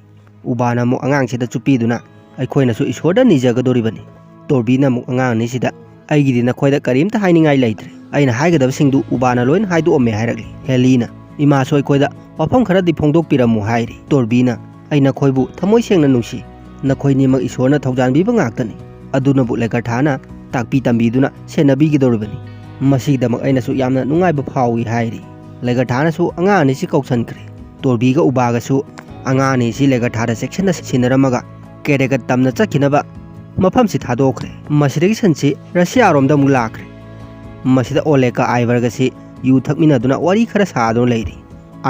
ꯎꯕꯥꯅ ꯑꯃꯨꯛ ꯑꯉꯥꯡꯁꯤꯗ ꯆꯨꯞꯄꯤꯗꯨꯅ, "ꯑꯩꯈꯣꯏꯅꯁꯨ ꯏꯁꯣꯔꯗ ꯅꯤꯖꯒꯗꯧꯔꯤꯕꯅꯤ"꯫ ꯇꯣꯔꯕꯤꯅ ꯑꯃꯨꯛ ꯑꯉꯥꯡ ꯑꯅꯤꯁꯤꯗ, "ꯑꯩꯒꯤꯗꯤ ꯅꯈꯣꯏꯗ ꯀꯔꯤꯝꯇ ꯍꯥꯏꯅꯤꯡꯉꯥꯏ ꯂꯩꯇ꯭ꯔꯦ꯫ ꯑꯩꯅ ꯍꯥꯏꯒꯗꯕꯁꯤꯡꯗꯨ ꯎꯕꯥꯅ ꯂꯣꯏꯅ ꯍꯥꯏꯗꯣꯛꯑꯝꯃꯦ" ꯍꯥꯏꯔꯛꯂꯤ꯫ ꯍꯦꯂꯤꯅ, "ꯏꯃꯥꯁꯨ ꯑꯩꯈꯣꯏꯗ ꯋꯥꯐꯝ ꯈꯔꯗꯤ ꯐꯣꯡꯗꯣꯛꯄꯤꯔꯝꯃꯨ" ꯍꯥꯏꯔꯤ꯫ ꯇꯣꯔꯕꯤꯅ, "ꯑꯩ ꯅꯈꯣꯏꯕꯨ ꯊꯃꯣꯏ ꯁꯦꯡꯅ ꯅꯨꯡꯁꯤ꯫ ꯅꯈꯣꯏꯅꯤꯃꯛ ꯏꯁꯣꯔꯅ ꯊꯧꯖꯥꯟꯕꯤꯕ ꯉꯥꯛꯇꯅꯤ꯫ ꯑꯗꯨꯅꯕꯨ ꯂꯦꯒꯔꯊꯥꯅ ꯇꯥꯛꯄꯤ ꯇꯝꯕꯤꯗꯨꯅ ꯁꯦꯟꯅꯕꯤꯒꯗꯧꯔꯤꯕꯅꯤ꯫ ꯃꯁꯤꯒꯤꯗꯃꯛ ꯑꯩꯅꯁꯨ ꯌꯥꯝꯅ ꯅꯨꯡꯉꯥꯏꯕ ꯐꯥꯎꯏ" ꯍꯥꯏꯔꯤ꯫ ꯂꯦꯒꯔꯊꯥꯅꯁꯨ ꯑꯉꯥꯡ ꯑꯅꯤꯁꯤ ꯀꯧꯁꯟꯈ꯭ꯔꯦ꯫ ꯇꯣꯔꯕꯤꯒ ꯎꯕꯥꯒꯁꯨ ꯑꯉꯥꯡ ꯑꯅꯤꯁꯤ ꯂꯦꯒꯔꯊꯥꯗ ꯆꯦꯛꯁꯤꯟꯅ ꯁꯤꯟꯅꯔꯝꯃꯒ ꯀꯦꯇꯦꯀꯦꯠ ꯇꯝꯅ ꯆꯠꯈꯤꯅꯕ ꯃꯐꯝꯁꯤ ꯊꯥꯗꯣꯛꯈ꯭ꯔꯦ꯫ ꯃꯁꯤꯗꯒꯤ ꯁꯤꯟꯁꯤ ꯔꯁꯤꯌꯥꯔꯣꯝꯗ ꯑꯃꯨꯛ ꯂꯥꯛꯈ꯭ꯔꯦ꯫ ꯃꯁꯤꯗ ꯑꯣꯂꯦꯒ ꯑꯥꯏꯚꯔꯒꯁꯤ ꯌꯨ ꯊꯛꯃꯤꯟꯅꯗꯨꯅ ꯋꯥꯔꯤ ꯈꯔ ꯁꯥꯗꯨꯅ ꯂꯩꯔꯤ꯫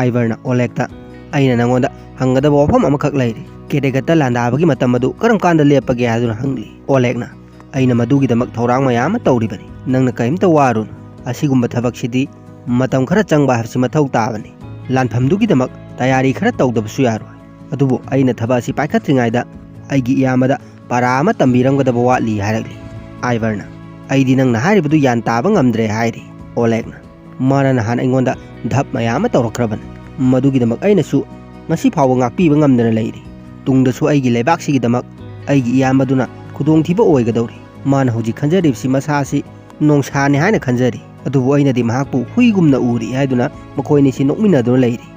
ꯑꯥꯏꯚꯔꯅ ꯑꯣꯂꯦꯛꯇ, "ꯑꯩꯅ ꯅꯉꯣꯟꯗ ꯍꯪꯒꯗꯕ ꯋꯥꯐꯝ ꯑꯃꯈꯛ ꯂꯩꯔꯤ꯫ ꯀꯦꯗꯦꯒꯠꯇ ꯂꯥꯟꯗꯥꯕꯒꯤ ꯃꯇꯝ ꯑꯗꯨ ꯀꯔꯝ ꯀꯥꯟꯗ ꯂꯦꯞꯄꯒꯦ?" ꯍꯥꯏꯗꯨꯅ ꯍꯪꯂꯤ꯫ ꯑꯣꯂꯦꯛꯅ, "ꯑꯩꯅ ꯃꯗꯨꯒꯤꯗꯃꯛ ꯊꯧꯔꯥꯡ ꯃꯌꯥꯝ ꯑꯃ ꯇꯧꯔꯤꯕꯅꯤ꯫ ꯅꯪꯅ ꯀꯔꯤꯝꯇ ꯋꯥꯔꯨꯅꯨ꯫ ꯑꯁꯤꯒꯨꯝꯕ ꯊꯕꯛꯁꯤꯗꯤ ꯃꯇꯝ ꯈꯔ ꯆꯪꯕ ꯍꯥꯏꯕꯁꯤ ꯃꯊꯧ ꯇꯥꯕꯅꯤ꯫ ꯂꯥꯟꯐꯝꯗꯨꯒꯤꯗꯃꯛ ꯇꯌꯥꯔꯤ ꯈꯔ ꯇꯧꯗꯕꯁꯨ ꯌꯥꯔꯣꯏ꯫ ꯑꯗꯨꯕꯨ ꯑꯩꯅ ꯊꯕꯛ ꯑꯁꯤ ꯄꯥꯏꯈꯠꯇ꯭ꯔꯤꯉꯩꯗ ꯑꯩꯒꯤ ꯏꯌꯥꯝꯕꯗ ꯄꯔꯥ ꯑꯃ ꯇꯝꯕꯤꯔꯝꯒꯗꯕ ꯋꯥꯠꯂꯤ" ꯍꯥꯏꯔꯛꯂꯤ꯫ ꯑꯥꯏꯚꯔꯅ, "ꯑꯩꯗꯤ ꯅꯪꯅ ꯍꯥꯏꯔꯤꯕꯗꯨ ꯒ꯭ꯌꯥꯟ ꯇꯥꯕ ꯉꯝꯗ꯭ꯔꯦ" ꯍꯥꯏꯔꯤ꯫ ꯑꯣꯂꯦꯛꯅ, "ꯃꯥꯅ ꯅꯍꯥꯟ ꯑꯩꯉꯣꯟꯗ ꯙꯞ ꯃꯌꯥꯝ ꯑꯃ ꯇꯧꯔꯛꯈ꯭ꯔꯕꯅꯤ꯫ ꯃꯗꯨꯒꯤꯗꯃꯛ ꯑꯩꯅꯁꯨ ꯉꯁꯤ ꯐꯥꯎꯕ ꯉꯥꯛꯄꯤꯕ ꯉꯝꯗꯅ ꯂꯩꯔꯤ꯫ ꯇꯨꯡꯗꯁꯨ ꯑꯩꯒꯤ ꯂꯩꯕꯥꯛꯁꯤꯒꯤꯗꯃꯛ ꯑꯩꯒꯤ ꯏꯌꯥꯝꯕꯗꯨꯅ ꯈꯨꯗꯣꯡꯊꯤꯕ ꯑꯣꯏꯒꯗꯧꯔꯤ꯫ ꯃꯥꯅ ꯍꯧꯖꯤꯛ ꯈꯟꯖꯔꯤꯕꯁꯤ ꯃꯁꯥ ꯑꯁꯤ ꯅꯣꯡꯁꯥꯅꯤ ꯍꯥꯏꯅ ꯈꯟꯖꯔꯤ꯫ ꯑꯗꯨꯕꯨ ꯑꯩꯅꯗꯤ ꯃꯍꯥꯛꯄꯨ ꯍꯨꯏꯒꯨꯝꯅ ꯎꯔꯤ" ꯍꯥꯏꯗꯨꯅ ꯃꯈꯣꯏ ꯑꯅꯤꯁꯤ ꯅꯣꯛꯃꯤꯟꯅꯗꯨꯅ ꯂꯩꯔꯤ꯫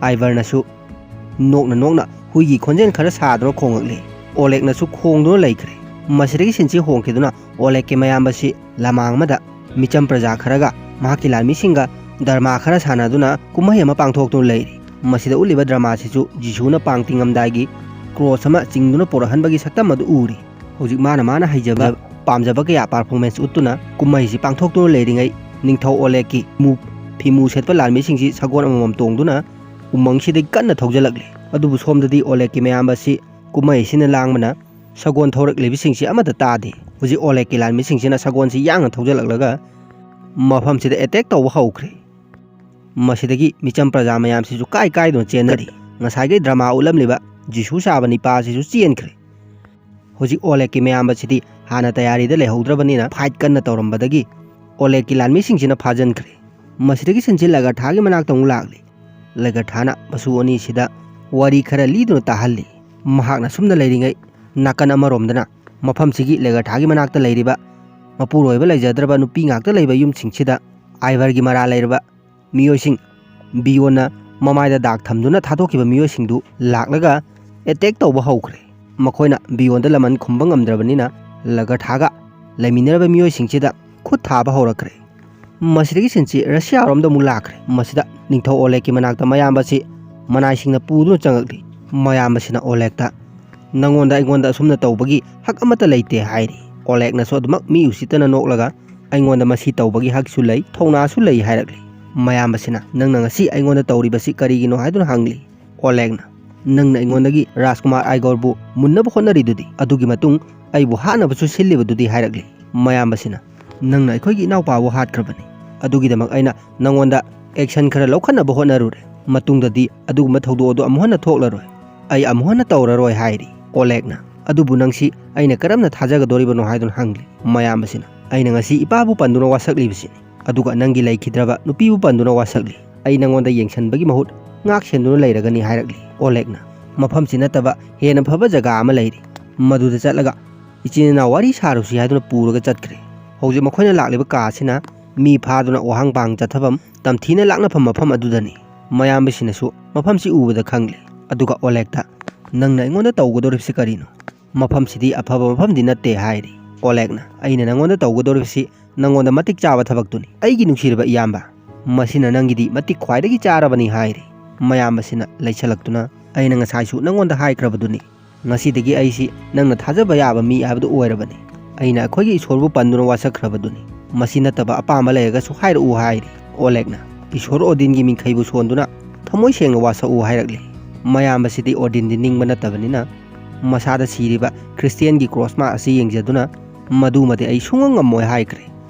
ꯑꯥꯏꯚꯔꯅꯁꯨ ꯅꯣꯛꯅ ꯅꯣꯛꯅ ꯍꯨꯏꯒꯤ ꯈꯣꯟꯖꯦꯜ ꯈꯔ ꯁꯥꯗꯨꯅ ꯈꯣꯡꯂꯛꯂꯤ꯫ ꯑꯣꯂꯦꯛꯅꯁꯨ ꯈꯣꯡꯗꯨꯅ ꯂꯩꯈ꯭ꯔꯦ꯫ ꯃꯁꯤꯗꯒꯤ ꯁꯤꯟꯁꯤ ꯍꯣꯡꯈꯤꯗꯨꯅ ꯑꯣꯂꯦꯛꯀꯤ ꯃꯌꯥꯝꯕꯁꯤ ꯂꯃꯥꯡ ꯑꯃꯗ ꯃꯤꯆꯝ ꯄ꯭ꯔꯖꯥ ꯈꯔꯒ ꯃꯍꯥꯛꯀꯤ ꯂꯥꯟꯃꯤꯁꯤꯡꯒ ꯗ꯭ꯔꯃꯥ ꯈꯔ ꯁꯥꯟꯅꯗꯨꯅ ꯀꯨꯝꯍꯩ ꯑꯃ ꯄꯥꯡꯊꯣꯛꯇꯨꯅ ꯂꯩꯔꯤ꯫ ꯃꯁꯤꯗ ꯎꯠꯂꯤꯕ ꯗ꯭ꯔꯃꯥꯁꯤꯁꯨ ꯖꯤꯁꯨꯅ ꯄꯥꯡ ꯇꯤꯡꯉꯝꯗꯥꯏꯒꯤ ꯀ꯭ꯔꯣꯁ ꯑꯃ ꯆꯤꯡꯗꯨꯅ ꯄꯣꯔꯛꯍꯟꯕꯒꯤ ꯁꯛꯇꯝ ꯑꯗꯨ ꯎꯔꯤ꯫ ꯍꯧꯖꯤꯛ ꯃꯥꯅ ꯃꯥꯅ ꯍꯩꯖꯕ ꯄꯥꯝꯖꯕ ꯀꯌꯥ ꯄꯥꯔꯐꯣꯔꯃꯦꯟꯁ ꯎꯠꯇꯨꯅ ꯀꯨꯝꯍꯩꯁꯤ ꯄꯥꯡꯊꯣꯛꯇꯨꯅ ꯂꯩꯔꯤꯉꯩ, ꯅꯤꯡꯊꯧ ꯑꯣꯂꯦꯛꯀꯤ ꯃꯨ-, ꯐꯤꯃꯨ ꯁꯦꯠꯄ ꯂꯥꯟꯃꯤꯁꯤꯡꯁꯤ ꯁꯒꯣꯜ ꯑꯃꯃꯝ ꯇꯣꯡꯗꯨꯅ ꯎꯃꯪꯁꯤꯗꯒꯤ ꯀꯟꯅ ꯊꯧꯖꯤꯜꯂꯛꯂꯤ꯫ ꯑꯗꯨꯕꯨ ꯁꯣꯝꯗꯗꯤ ꯑꯣꯂꯦꯛꯀꯤ ꯃꯌꯥꯝꯕ ꯑꯁꯤ ꯀꯨꯝꯍꯩ ꯑꯁꯤꯅ ꯂꯥꯡꯕꯅ ꯁꯒꯣꯜ ꯊꯧꯔꯛꯂꯤꯕꯁꯤꯡꯁꯤ ꯑꯃꯠꯇ ꯇꯥꯗꯦ꯫ ꯍꯧꯖꯤꯛ ꯑꯣꯂꯦꯛꯀꯤ ꯂꯥꯟꯃꯤꯁꯤꯡꯁꯤꯅ ꯁꯒꯣꯜꯁꯤ ꯌꯥꯡꯅ ꯊꯧꯖꯤꯜꯂꯛꯂꯒ ꯃꯐꯝꯁꯤꯗ ꯑꯦꯇꯦꯛ ꯇꯧꯕ ꯍꯧꯈ꯭ꯔꯦ꯫ ꯃꯁꯤꯗꯒꯤ ꯃꯤꯆꯝ ꯄ꯭ꯔꯖꯥ ꯃꯌꯥꯝꯁꯤꯁꯨ ꯀꯥꯏ ꯀꯥꯏꯗꯨꯅ ꯆꯦꯟꯅꯔꯤ꯫ ꯉꯁꯥꯏꯒꯤ ꯗ꯭ꯔꯃꯥ ꯎꯠꯂꯝꯂꯤꯕ ꯖꯤꯁꯨ ꯁꯥꯕ ꯅꯤꯄꯥ ꯑꯁꯤꯁꯨ ꯆꯦꯟꯈ꯭ꯔꯦ꯫ ꯍꯧꯖꯤꯛ ꯑꯣꯂꯦꯛꯀꯤ ꯃꯌꯥꯝꯕꯁꯤꯗꯤ ꯍꯥꯟꯅ ꯇꯌꯥꯔꯤꯗ ꯂꯩꯍꯧꯗ꯭ꯔꯕꯅꯤꯅ ꯐꯥꯏꯠ ꯀꯟꯅ ꯇꯧꯔꯝꯕꯗꯒꯤ ꯑꯣꯂꯦꯛꯀꯤ ꯂꯥꯟꯃꯤꯁꯤꯡꯁꯤꯅ ꯐꯥꯖꯤꯟꯈ꯭ꯔꯦ꯫ ꯃꯁꯤꯗꯒꯤ ꯁꯤꯟꯁꯤ ꯂꯒꯔꯊꯥꯒꯤ ꯃꯅꯥꯛꯇ ꯑꯃꯨꯛ ꯂꯥꯛꯂꯤ꯫ ꯂꯒꯔꯊꯥꯅ ꯃꯁꯨ ꯑꯅꯤꯁꯤꯗ ꯋꯥꯔꯤ ꯈꯔ ꯂꯤꯗꯨꯅ ꯇꯥꯍꯜꯂꯤ꯫ ꯃꯍꯥꯛꯅ ꯁꯨꯝꯅ ꯂꯩꯔꯤꯉꯩ, ꯅꯥꯀꯟ ꯑꯃꯔꯣꯝꯗꯅ ꯃꯐꯝꯁꯤꯒꯤ ꯂꯒꯔꯊꯥꯒꯤ ꯃꯅꯥꯛꯇ ꯂꯩꯔꯤꯕ ꯃꯄꯨꯔꯣꯏꯕ ꯂꯩꯖꯗ꯭ꯔꯕ ꯅꯨꯄꯤ ꯉꯥꯛꯇ ꯂꯩꯕ ꯌꯨꯝꯁꯤꯡꯁꯤꯗ ꯑꯥꯏꯚꯔꯒꯤ ꯃꯔꯥꯜ ꯂꯩꯔꯕ ꯃꯤꯑꯣꯏꯁꯤꯡ ꯕꯤꯌꯣꯟꯅ ꯃꯃꯥꯏꯗ ꯗꯥꯛ ꯊꯝꯗꯨꯅ ꯊꯥꯗꯣꯛꯈꯤꯕ ꯃꯤꯑꯣꯏꯁꯤꯡꯗꯨ ꯂꯥꯛꯂꯒ ꯑꯦꯇꯦꯛ ꯇꯧꯕ ꯍꯧꯈ꯭ꯔꯦ꯫ ꯃꯈꯣꯏꯅ ꯕꯤꯌꯣꯟꯗ ꯂꯃꯟ ꯈꯨꯝꯕ ꯉꯝꯗ꯭ꯔꯕꯅꯤꯅ ꯂꯒꯔꯊꯥꯒ ꯂꯩꯃꯤꯟꯅꯔꯕ ꯃꯤꯑꯣꯏꯁꯤꯡꯁꯤꯗ ꯈꯨꯠ ꯊꯥꯕ ꯍꯧꯔꯛꯈ꯭ꯔꯦ꯫ ꯃꯁꯤꯗꯒꯤ ꯁꯤꯟꯁꯤ ꯔꯁꯤꯌꯥꯔꯣꯝꯗ ꯑꯃꯨꯛ ꯂꯥꯛꯈ꯭ꯔꯦ꯫ ꯃꯁꯤꯗ ꯅꯤꯡꯊꯧ ꯑꯣꯂꯦꯛꯀꯤ ꯃꯅꯥꯛꯇ ꯃꯌꯥꯝꯕꯁꯤ ꯃꯅꯥꯏꯁꯤꯡꯅ ꯄꯨꯗꯨꯅ ꯆꯪꯉꯛꯂꯤ꯫ ꯃꯌꯥꯝꯕꯁꯤꯅ ꯑꯣꯂꯦꯛꯇ, "ꯅꯉꯣꯟꯗ ꯑꯩꯉꯣꯟꯗ ꯑꯁꯨꯝꯅ ꯇꯧꯕꯒꯤ ꯍꯛ ꯑꯃꯠꯇ ꯂꯩꯇꯦ" ꯍꯥꯏꯔꯤ꯫ ꯑꯣꯂꯦꯛꯅꯁꯨ ꯑꯗꯨꯃꯛ ꯃꯤ ꯎꯁꯤꯠꯇꯅ ꯅꯣꯛꯂꯒ, "ꯑꯩꯉꯣꯟꯗ ꯃꯁꯤ ꯇꯧꯕꯒꯤ ꯍꯛꯁꯨ ꯂꯩ, ꯊꯧꯅꯥꯁꯨ ꯂꯩ" ꯍꯥꯏꯔꯛꯂꯤ꯫ ꯃꯌꯥꯝꯕꯁꯤꯅ, "ꯅꯪꯅ ꯉꯁꯤ ꯑꯩꯉꯣꯟꯗ ꯇꯧꯔꯤꯕꯁꯤ ꯀꯔꯤꯒꯤꯅꯣ?" ꯍꯥꯏꯗꯨꯅ ꯍꯪꯂꯤ꯫ ꯑꯣꯂꯦꯒꯅ, "ꯅꯪꯅ ꯑꯩꯉꯣꯟꯗꯒꯤ ꯔꯥꯖꯀꯨꯃꯥꯔ ꯑꯥꯏꯒꯣꯔꯕꯨ ꯃꯨꯟꯅꯕ ꯍꯣꯠꯅꯔꯤꯗꯨꯗꯤ, ꯑꯗꯨꯒꯤ ꯃꯇꯨꯡ ꯑꯩꯕꯨ ꯍꯥꯠꯅꯕꯁꯨ ꯁꯤꯜꯂꯤꯕꯗꯨꯗꯤ?" ꯍꯥꯏꯔꯛꯂꯤ꯫ ꯃꯌꯥꯝꯕꯁꯤꯅ, "ꯅꯪꯅ ꯑꯩꯈꯣꯏꯒꯤ ꯏꯅꯥꯎꯄꯥꯕꯨ ꯍꯥꯠꯈ꯭ꯔꯕꯅꯤ, ꯑꯗꯨꯒꯤꯗꯃꯛ ꯑꯩꯅ ꯅꯪꯉꯣꯟꯗ ꯑꯦꯛꯁꯟ ꯈꯔ ꯂꯧꯈꯠꯅꯕ ꯍꯣꯠꯅꯔꯨꯔꯦ꯫ ꯃꯇꯨꯡꯗꯗꯤ ꯑꯗꯨꯒꯨꯝꯕ ꯊꯧꯗꯣꯛ ꯑꯗꯨ ꯑꯃꯨꯛ ꯍꯟꯅ ꯊꯣꯛꯂꯔꯣꯏ, ꯑꯩ ꯑꯃꯨꯛ ꯍꯟꯅ ꯇꯧꯔꯔꯣꯏ" ꯍꯥꯏꯔꯤ꯫ ꯑꯣꯂꯦꯒꯅ, "ꯑꯗꯨꯕꯨ ꯅꯪꯁꯤ ꯑꯩꯅ ꯀꯔꯝꯅ ꯊꯥꯖꯒꯗꯣꯔꯤꯕꯅꯣ?" ꯍꯥꯏꯗꯨꯅ ꯍꯪꯂꯤ꯫ ꯃꯌꯥꯝꯕꯁꯤꯅ, "ꯑꯩꯅ ꯉꯁꯤ ꯏꯄꯥꯕꯨ ꯄꯟꯗꯨꯅ ꯋꯥꯁꯛꯂꯤꯕꯁꯤꯅꯤ, ꯑꯗꯨꯒ ꯅꯪꯒꯤ ꯂꯩꯈꯤꯗ꯭ꯔꯕ ꯅꯨꯄꯤꯕꯨ ꯄꯟꯗꯨꯅ ꯋꯥꯁꯛꯂꯤ꯫ ꯑꯩ ꯅꯪꯉꯣꯟꯗ ꯌꯦꯡꯁꯤꯟꯕꯒꯤ ꯃꯍꯨꯠ ꯉꯥꯛ ꯁꯦꯟꯗꯨꯅ ꯂꯩꯔꯒꯅꯤ" ꯍꯥꯏꯔꯛꯂꯤ꯫ ꯑꯣꯂꯦꯒꯅ, "ꯃꯐꯝꯁꯤ ꯅꯠꯇꯕ ꯍꯦꯟꯅ ꯐꯕ ꯖꯒꯥ ꯑꯃ ꯂꯩꯔꯤ, ꯃꯗꯨꯗ ꯆꯠꯂꯒ ꯏꯆꯤꯟ ꯏꯅꯥꯎ ꯋꯥꯔꯤ ꯁꯥꯔꯨꯁꯤ" ꯍꯥꯏꯗꯨꯅ ꯄꯨꯔꯒ ꯆꯠꯈ꯭ꯔꯦ꯫ ꯍꯧꯖꯤꯛ ꯃꯈꯣꯏꯅ ꯂꯥꯛꯂꯤꯕ ꯀꯥ ꯑꯁꯤꯅ ꯃꯤ ꯐꯥꯗꯨꯅ ꯋꯥꯍꯪ ꯄꯥꯡ ꯆꯠꯊꯐꯝ, ꯇꯝꯊꯤꯅ ꯂꯥꯛꯅꯐꯝ ꯃꯐꯝ ꯑꯗꯨꯗꯅꯤ꯫ ꯃꯌꯥꯝꯕꯁꯤꯡꯅꯁꯨ ꯃꯐꯝꯁꯤ ꯎꯕꯗ ꯈꯪꯂꯦ꯫ ꯑꯗꯨꯒ ꯑꯣꯂꯦꯒꯇ, "ꯅꯪꯅ ꯑꯩꯉꯣꯟꯗ ꯇꯧꯒꯗꯧꯔꯤꯕꯁꯤ ꯀꯔꯤꯅꯣ? ꯃꯐꯝꯁꯤꯗꯤ ꯑꯐꯕ ꯃꯐꯝꯗꯤ ꯅꯠꯇꯦ" ꯍꯥꯏꯔꯤ꯫ ꯑꯣꯂꯦꯒꯅ, "ꯑꯩꯅ ꯅꯪꯉꯣꯟꯗ ꯇꯧꯒꯗꯧꯔꯤꯕꯁꯤ ꯅꯪꯉꯣꯟꯗ ꯃꯇꯤꯛ ꯆꯥꯕ ꯊꯕꯛꯇꯨꯅꯤ, ꯑꯩꯒꯤ ꯅꯨꯡꯁꯤꯔꯕ ꯏꯌꯥꯝꯕ꯫ ꯃꯁꯤꯅ ꯅꯪꯒꯤꯗꯤ ꯃꯇꯤꯛ ꯈ꯭ꯋꯥꯏꯗꯒꯤ ꯆꯥꯔꯕꯅꯤ" ꯍꯥꯏꯔꯤ꯫ ꯃꯌꯥꯝꯕꯁꯤꯅ ꯂꯩꯁꯜꯂꯛꯇꯨꯅ, "ꯑꯩꯅ ꯉꯁꯥꯏꯁꯨ ꯅꯪꯉꯣꯟꯗ ꯍꯥꯏꯈ꯭ꯔꯕꯗꯨꯅꯤ, ꯉꯁꯤꯗꯒꯤ ꯑꯩꯁꯤ ꯅꯪꯅ ꯊꯥꯖꯕ ꯌꯥꯕ ꯃꯤ ꯍꯥꯏꯕꯗꯨ ꯑꯣꯏꯔꯕꯅꯤ꯫ ꯑꯩꯅ ꯑꯩꯈꯣꯏꯒꯤ ꯏꯁꯣꯔꯕꯨ ꯄꯟꯗꯨꯅ ꯋꯥꯁꯛꯈ꯭ꯔꯕꯗꯨꯅꯤ꯫ ꯃꯁꯤ ꯅꯠꯇꯕ ꯑꯄꯥꯝꯕ ꯂꯩꯔꯒꯁꯨ ꯍꯥꯏꯔꯛꯎ" ꯍꯥꯏꯔꯤ꯫ ꯑꯣꯂꯦꯒꯅ, "ꯏꯁꯣꯔ ꯑꯣꯗꯤꯟꯒꯤ ꯃꯤꯡꯈꯩꯕꯨ ꯁꯣꯟꯗꯨꯅ ꯊꯃꯣꯏ ꯁꯦꯡꯅ ꯋꯥꯁꯛꯎ" ꯍꯥꯏꯔꯛꯂꯤ꯫ ꯃꯌꯥꯝꯕꯁꯤꯗꯤ ꯑꯣꯗꯤꯟꯗꯤ ꯅꯤꯡꯕ ꯅꯠꯇꯕꯅꯤꯅ, ꯃꯁꯥꯗ ꯁꯤꯔꯤꯕ ꯈ꯭ꯔꯤꯁꯇꯤꯌꯥꯟꯒꯤ ꯀ꯭ꯔꯣꯁ ꯃꯥꯔꯛ ꯑꯁꯤ ꯌꯦꯡꯖꯗꯨꯅ, "ꯃꯗꯨꯃꯗꯤ ꯑꯩ ꯁꯨꯡꯉꯝ ꯉꯝꯃꯣꯏ" ꯍꯥꯏꯈ꯭ꯔꯦ꯫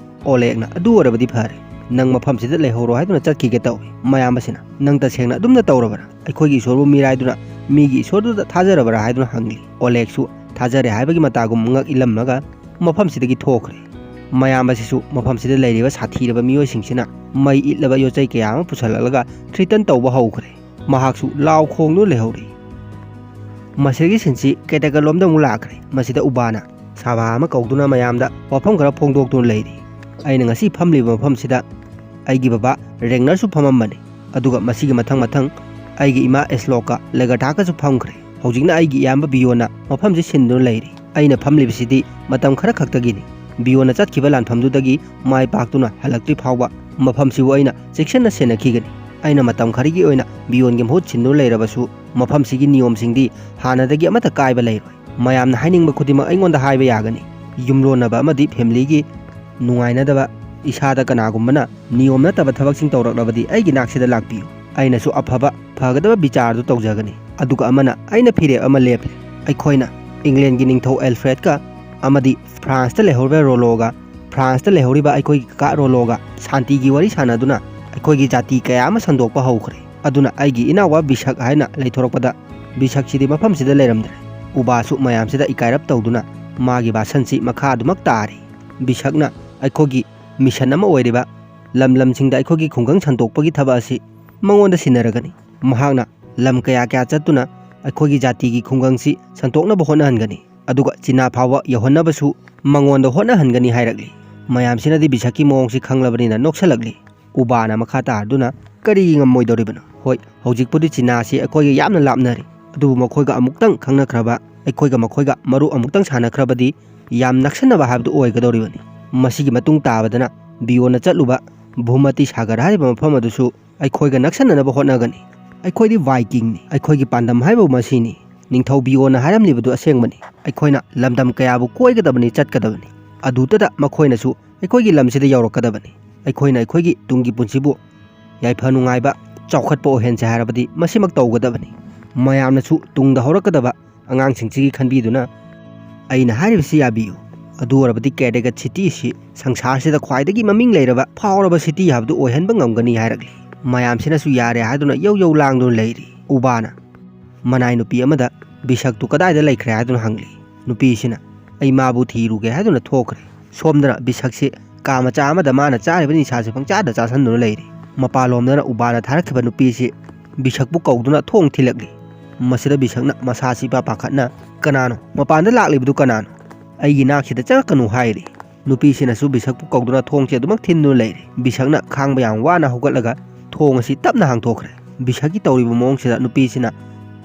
ꯑꯣꯂꯦꯒꯅ, "ꯑꯗꯨ ꯑꯣꯏꯔꯕꯗꯤ ꯐꯔꯦ, ꯅꯪ ꯃꯐꯝꯁꯤꯗ ꯂꯩꯍꯧꯔꯣ" ꯍꯥꯏꯗꯨꯅ ꯆꯠꯈꯤꯒꯦ ꯇꯧꯏ꯫ ꯃꯌꯥꯝꯕꯁꯤꯅ, "ꯅꯪ ꯇꯁꯦꯡꯅ ꯑꯗꯨꯝꯅ ꯇꯧꯔꯕ꯭ꯔꯥ? ꯑꯩꯈꯣꯏꯒꯤ ꯏꯁꯣꯔꯕꯨ ꯃꯤꯔꯥꯏꯗꯨꯅ ꯃꯤꯒꯤ ꯏꯁꯣꯔꯗꯨꯗ ꯊꯥꯖꯔꯕ꯭ꯔꯥ?" ꯍꯥꯏꯗꯨꯅ ꯍꯪꯂꯤ꯫ ꯑꯣꯂꯦꯒꯁꯨ ꯊꯥꯖꯔꯦ ꯍꯥꯏꯕꯒꯤ ꯃꯇꯥꯒꯨꯝ ꯉꯛ ꯏꯜꯂꯝꯂꯒ ꯃꯐꯝꯁꯤꯗꯒꯤ ꯊꯣꯛꯈ꯭ꯔꯦ꯫ ꯃꯌꯥꯝꯕꯁꯤꯁꯨ ꯃꯐꯝꯁꯤꯗ ꯂꯩꯔꯤꯕ ꯁꯥꯊꯤꯔꯕ ꯃꯤꯑꯣꯏꯁꯤꯡꯁꯤꯅ ꯃꯩ ꯏꯠꯂꯕ ꯌꯣꯠꯆꯩ ꯀꯌꯥ ꯑꯃ ꯄꯨꯁꯜꯂꯛꯂꯒ ꯊ꯭ꯔꯤꯇꯟ ꯇꯧꯕ ꯍꯧꯈ꯭ꯔꯦ꯫ ꯃꯍꯥꯛꯁꯨ ꯂꯥꯎ ꯈꯣꯡꯗꯨꯅ ꯂꯩꯍꯧꯔꯤ꯫ ꯃꯁꯤꯒꯤ ꯁꯤꯟꯁꯤ ꯀꯦꯇꯦꯀꯜꯂꯣꯝꯗ ꯑꯃꯨꯛ ꯂꯥꯛꯈ꯭ꯔꯦ꯫ ꯃꯁꯤꯗ ꯎꯕꯥꯅ ꯁꯥꯚꯥ ꯑꯃ ꯀꯧꯗꯨꯅ ꯃꯌꯥꯝꯗ ꯋꯥꯐꯝ ꯈꯔ ꯐꯣꯡꯗꯣꯛꯇꯨꯅ ꯂꯩꯔꯤ꯫ "ꯑꯩꯅ ꯉꯁꯤ ꯐꯝꯂꯤꯕ ꯃꯐꯝꯁꯤꯗ ꯑꯩꯒꯤ ꯕꯕꯥ ꯔꯦꯒꯅꯔꯁꯨ ꯐꯝꯃꯝꯕꯅꯤ, ꯑꯗꯨꯒ ꯃꯁꯤꯒꯤ ꯃꯊꯪ ꯃꯊꯪ ꯑꯩꯒꯤ ꯏꯃꯥ ꯑꯦꯁꯂꯣꯀ ꯂꯦꯒꯔꯊꯥꯀꯁꯨ ꯐꯝꯈ꯭ꯔꯦ꯫ ꯍꯧꯖꯤꯛꯅ ꯑꯩꯒꯤ ꯏꯌꯥꯝꯕ ꯕꯤꯌꯣꯅ ꯃꯐꯝꯁꯤ ꯁꯤꯟꯗꯨꯅ ꯂꯩꯔꯤ꯫ ꯑꯩꯅ ꯐꯝꯂꯤꯕꯁꯤꯗꯤ ꯃꯇꯝ ꯈꯔ ꯈꯛꯇꯒꯤꯅꯤ꯫ ꯕꯤꯌꯣꯅ ꯆꯠꯈꯤꯕ ꯂꯥꯟꯐꯝꯗꯨꯗꯒꯤ ꯃꯥꯏ ꯄꯥꯛꯇꯨꯅ ꯍꯜꯂꯛꯇ꯭ꯔꯤ ꯐꯥꯎꯕ ꯃꯐꯝꯁꯤꯕꯨ ꯑꯩꯅ ꯆꯦꯛꯁꯤꯟꯅ ꯁꯦꯟꯅꯈꯤꯒꯅꯤ꯫ ꯑꯩꯅ ꯃꯇꯝ ꯈꯔꯒꯤ ꯑꯣꯏꯅ ꯕꯤꯌꯣꯟꯒꯤ ꯃꯍꯨꯠ ꯁꯤꯟꯗꯨꯅ ꯂꯩꯔꯕꯁꯨ, ꯃꯐꯝꯁꯤꯒꯤ ꯅꯤꯌꯣꯝꯁꯤꯡꯗꯤ ꯍꯥꯟꯅꯗꯒꯤ ꯑꯃꯠꯇ ꯀꯥꯏꯕ ꯂꯩꯔꯣꯏ꯫ ꯃꯌꯥꯝꯅ ꯍꯥꯏꯅꯤꯡꯕ ꯈꯨꯗꯤꯡꯃꯛ ꯑꯩꯉꯣꯟꯗ ꯍꯥꯏꯕ ꯌꯥꯒꯅꯤ꯫ ꯌꯨꯝꯂꯣꯟꯅꯕ ꯑꯃꯗꯤ ꯐꯦꯃꯤꯂꯤꯒꯤ ꯅꯨꯡꯉꯥꯏꯅꯗꯕ ꯏꯁꯥꯗ ꯀꯅꯥꯒꯨꯝꯕꯅ ꯅꯤꯌꯣꯝ ꯅꯠꯇꯕ ꯊꯕꯛꯁꯤꯡ ꯇꯧꯔꯛꯂꯕꯗꯤ ꯑꯩꯒꯤ ꯅꯥꯛꯁꯤꯗ ꯂꯥꯛꯄꯤꯌꯨ, ꯑꯩꯅꯁꯨ ꯑꯐꯕ ꯐꯒꯗꯕ ꯕꯤꯆꯥꯔꯗꯨ ꯇꯧꯖꯒꯅꯤ꯫ ꯑꯗꯨꯒ ꯑꯃꯅ ꯑꯩꯅ ꯐꯤꯔꯦꯞ ꯑꯃ ꯂꯦꯞꯂꯦ꯫ ꯑꯩꯈꯣꯏꯅ ꯏꯪꯂꯦꯟꯒꯤ ꯅꯤꯡꯊꯧ ꯑꯦꯜꯐ꯭ꯔꯦꯗꯀ ꯑꯃꯗꯤ ꯐ꯭ꯔꯥꯟꯁꯇ ꯂꯩꯍꯧꯔꯤꯕ ꯔꯣꯂꯣꯒ, ꯐ꯭ꯔꯥꯟꯁꯇ ꯂꯩꯍꯧꯔꯤꯕ ꯑꯩꯈꯣꯏꯒꯤ ꯀꯀꯥ ꯔꯣꯂꯣꯒ ꯁꯥꯟꯇꯤꯒꯤ ꯋꯥꯔꯤ ꯁꯥꯟꯅꯗꯨꯅ ꯑꯩꯈꯣꯏꯒꯤ ꯖꯥꯇꯤ ꯀꯌꯥ ꯑꯃ ꯁꯟꯗꯣꯛꯄ ꯍꯧꯈ꯭ꯔꯦ꯫ ꯑꯗꯨꯅ ꯑꯩꯒꯤ ꯏꯅꯥꯎꯋꯥ ꯕꯤꯁꯛ ꯍꯥꯏꯅ ꯂꯩꯊꯣꯔꯛꯄꯗ ꯕꯤꯁꯛꯁꯤꯗꯤ ꯃꯐꯝꯁꯤꯗ ꯂꯩꯔꯝꯗ꯭ꯔꯦ꯫ ꯎꯕꯥꯁꯨ ꯃꯌꯥꯝꯁꯤꯗ ꯏꯀꯥꯏꯔꯞ ꯇꯧꯗꯨꯅ ꯃꯥꯒꯤ ꯚꯥꯁꯟꯁꯤ ꯃꯈꯥ ꯑꯗꯨꯃꯛ ꯇꯥꯔꯤ꯫ ꯕꯤꯁꯛꯅ ꯑꯩꯈꯣꯏꯒꯤ ꯃꯤꯁꯟ ꯑꯃ ꯑꯣꯏꯔꯤꯕ ꯂꯝ ꯂꯝꯁꯤꯡꯗ ꯑꯩꯈꯣꯏꯒꯤ ꯈꯨꯡꯒꯪ ꯁꯟꯗꯣꯛꯄꯒꯤ ꯊꯕꯛ ꯑꯁꯤ ꯃꯉꯣꯟꯗ ꯁꯤꯟꯅꯔꯒꯅꯤ꯫ ꯃꯍꯥꯛꯅ ꯂꯝ ꯀꯌꯥ ꯀꯌꯥ ꯆꯠꯇꯨꯅ ꯑꯩꯈꯣꯏꯒꯤ ꯖꯥꯇꯤꯒꯤ ꯈꯨꯡꯒꯪꯁꯤ ꯁꯟꯗꯣꯛꯅꯕ ꯍꯣꯠꯅꯍꯟꯒꯅꯤ꯫ ꯑꯗꯨꯒ ꯆꯤꯅꯥ ꯐꯥꯎꯕ ꯌꯧꯍꯟꯅꯕꯁꯨ ꯃꯉꯣꯟꯗ ꯍꯣꯠꯅꯍꯟꯒꯅꯤ ꯍꯥꯏꯔꯛꯂꯤ꯫ ꯃꯌꯥꯝꯁꯤꯅꯗꯤ ꯕꯤꯁꯛꯀꯤ ꯃꯑꯣꯡꯁꯤ ꯈꯪꯂꯕꯅꯤꯅ ꯅꯣꯛꯁꯜꯂꯛꯂꯤ꯫ ꯎꯕꯥꯅ ꯃꯈꯥ ꯇꯥꯗꯨꯅ, "ꯀꯔꯤꯒꯤ ꯉꯝꯃꯣꯏꯗꯧꯔꯤꯕꯅꯣ? ꯍꯣꯏ, ꯍꯧꯖꯤꯛꯄꯨꯗꯤ ꯆꯤꯅꯥꯁꯤ ꯑꯩꯈꯣꯏꯒ ꯌꯥꯝꯅ ꯂꯥꯞꯅꯔꯤ, ꯑꯗꯨꯕꯨ ꯃꯈꯣꯏꯒ ꯑꯃꯨꯛꯇꯪ ꯈꯪꯅꯈ꯭ꯔꯕ, ꯑꯩꯈꯣꯏꯒ ꯃꯈꯣꯏꯒ ꯃꯔꯨꯞ ꯑꯃꯨꯛꯇꯪ ꯁꯥꯟꯅꯈ꯭ꯔꯕꯗꯤ ꯌꯥꯝ ꯅꯛꯁꯟꯅꯕ ꯍꯥꯏꯕꯗꯨ ꯑꯣꯏꯒꯗꯧꯔꯤꯕꯅꯤ꯫ ꯃꯁꯤꯒꯤ ꯃꯇꯨꯡ ꯇꯥꯕꯗꯅ ꯕꯤꯌꯣꯟꯅ ꯆꯠꯂꯨꯕ ꯚꯨꯃꯇꯤ ꯁꯥꯒꯔ ꯍꯥꯏꯔꯤꯕ ꯃꯐꯝ ꯑꯗꯨꯁꯨ ꯑꯩꯈꯣꯏꯒ ꯅꯛꯁꯟꯅꯅꯕ ꯍꯣꯠꯅꯒꯅꯤ꯫ ꯑꯩꯈꯣꯏꯗꯤ ꯚꯥꯏꯀꯤꯡꯅꯤ, ꯑꯩꯈꯣꯏꯒꯤ ꯄꯥꯟꯗꯝ ꯍꯥꯏꯕꯕꯨ ꯃꯁꯤꯅꯤ꯫ ꯅꯤꯡꯊꯧ ꯕꯤꯌꯣꯟꯅ ꯍꯥꯏꯔꯝꯂꯤꯕꯗꯨ ꯑꯁꯦꯡꯕꯅꯤ꯫ ꯑꯩꯈꯣꯏꯅ ꯂꯝꯗꯝ ꯀꯌꯥꯕꯨ ꯀꯣꯏꯒꯗꯕꯅꯤ, ꯆꯠꯀꯗꯕꯅꯤ꯫ ꯑꯗꯨꯇꯗ ꯃꯈꯣꯏꯅꯁꯨ ꯑꯩꯈꯣꯏꯒꯤ ꯂꯝꯁꯤꯗ ꯌꯧꯔꯛꯀꯗꯕꯅꯤ꯫ ꯑꯩꯈꯣꯏꯅ ꯑꯩꯈꯣꯏꯒꯤ ꯇꯨꯡꯒꯤ ꯄꯨꯟꯁꯤꯕꯨ ꯌꯥꯏꯐ ꯅꯨꯡꯉꯥꯏꯕ, ꯆꯥꯎꯈꯠꯄ ꯑꯣꯏꯍꯟꯁꯦ ꯍꯥꯏꯔꯕꯗꯤ ꯃꯁꯤꯃꯛ ꯇꯧꯒꯗꯕꯅꯤ꯫ ꯃꯌꯥꯝꯅꯁꯨ ꯇꯨꯡꯗ ꯍꯧꯔꯛꯀꯗꯕ ꯑꯉꯥꯡꯁꯤꯡꯁꯤꯒꯤ ꯈꯟꯕꯤꯗꯨꯅ ꯑꯩꯅ ꯍꯥꯏꯔꯤꯕꯁꯤ ꯌꯥꯕꯤꯌꯨ꯫ ꯑꯗꯨ ꯑꯣꯏꯔꯕꯗꯤ ꯀꯦꯗꯦꯒꯠ ꯁꯤꯇꯤꯁꯤ ꯁꯪꯁꯥꯔꯁꯤꯗ ꯈ꯭ꯋꯥꯏꯗꯒꯤ ꯃꯃꯤꯡ ꯂꯩꯔꯕ, ꯐꯥꯎꯔꯕ ꯁꯤꯇꯤ ꯍꯥꯏꯕꯗꯨ ꯑꯣꯏꯍꯟꯕ ꯉꯝꯒꯅꯤ" ꯍꯥꯏꯔꯛꯂꯤ꯫ ꯃꯌꯥꯝꯁꯤꯅꯁꯨ ꯌꯥꯔꯦ ꯍꯥꯏꯗꯨꯅ ꯌꯧ ꯌꯧ ꯂꯥꯡꯗꯨꯅ ꯂꯩꯔꯤ꯫ ꯎꯕꯥꯅ ꯃꯅꯥꯏ ꯅꯨꯄꯤ ꯑꯃꯗ, "ꯕꯤꯁꯛꯇꯨ ꯀꯗꯥꯏꯗ ꯂꯩꯈ꯭ꯔꯦ?" ꯍꯥꯏꯗꯨꯅ ꯍꯪꯂꯤ꯫ ꯅꯨꯄꯤꯁꯤꯅ, "ꯑꯩ ꯃꯥꯕꯨ ꯊꯤꯔꯨꯒꯦ" ꯍꯥꯏꯗꯨꯅ ꯊꯣꯛꯈ꯭ꯔꯦ꯫ ꯁꯣꯝꯗꯅ ꯕꯤꯁꯛꯁꯤ ꯀꯥ ꯃꯆꯥ ꯑꯃꯗ ꯃꯥꯅ ꯆꯥꯔꯤꯕ ꯅꯤꯁꯥꯁꯤ ꯄꯪꯆꯥꯗ ꯆꯥꯁꯤꯟꯗꯨꯅ ꯂꯩꯔꯤ꯫ ꯃꯄꯥꯟꯂꯣꯝꯗꯅ ꯎꯕꯥꯅ ꯊꯥꯔꯛꯈꯤꯕ ꯅꯨꯄꯤꯁꯤ ꯕꯤꯁꯛꯄꯨ ꯀꯧꯗꯨꯅ ꯊꯣꯡ ꯊꯤꯜꯂꯛꯂꯤ꯫ ꯃꯁꯤꯗ ꯕꯤꯁꯛꯅ ꯃꯁꯥꯁꯤ ꯏꯄꯥ ꯄꯥꯈꯠꯅ, "ꯀꯅꯥꯅꯣ? ꯃꯄꯥꯟꯗ ꯂꯥꯛꯂꯤꯕꯗꯨ ꯀꯅꯥꯅꯣ? ꯑꯩꯒꯤ ꯅꯥꯛꯁꯤꯗ ꯆꯪꯉꯛꯀꯅꯨ" ꯍꯥꯏꯔꯤ꯫ ꯅꯨꯄꯤꯁꯤꯅꯁꯨ ꯕꯤꯁꯛꯄꯨ ꯀꯧꯗꯨꯅ ꯊꯣꯡꯁꯤ ꯑꯗꯨꯃꯛ ꯊꯤꯟꯗꯨꯅ ꯂꯩꯔꯤ꯫ ꯕꯤꯁꯛꯅ ꯈꯥꯡꯕ ꯌꯥꯝ ꯋꯥꯅ ꯍꯧꯒꯠꯂꯒ ꯊꯣꯡ ꯑꯁꯤ ꯇꯞꯅ ꯍꯥꯡꯊꯣꯛꯈ꯭ꯔꯦ꯫ ꯕꯤꯁꯛꯀꯤ ꯇꯧꯔꯤꯕ ꯃꯑꯣꯡꯁꯤꯗ ꯅꯨꯄꯤꯁꯤꯅ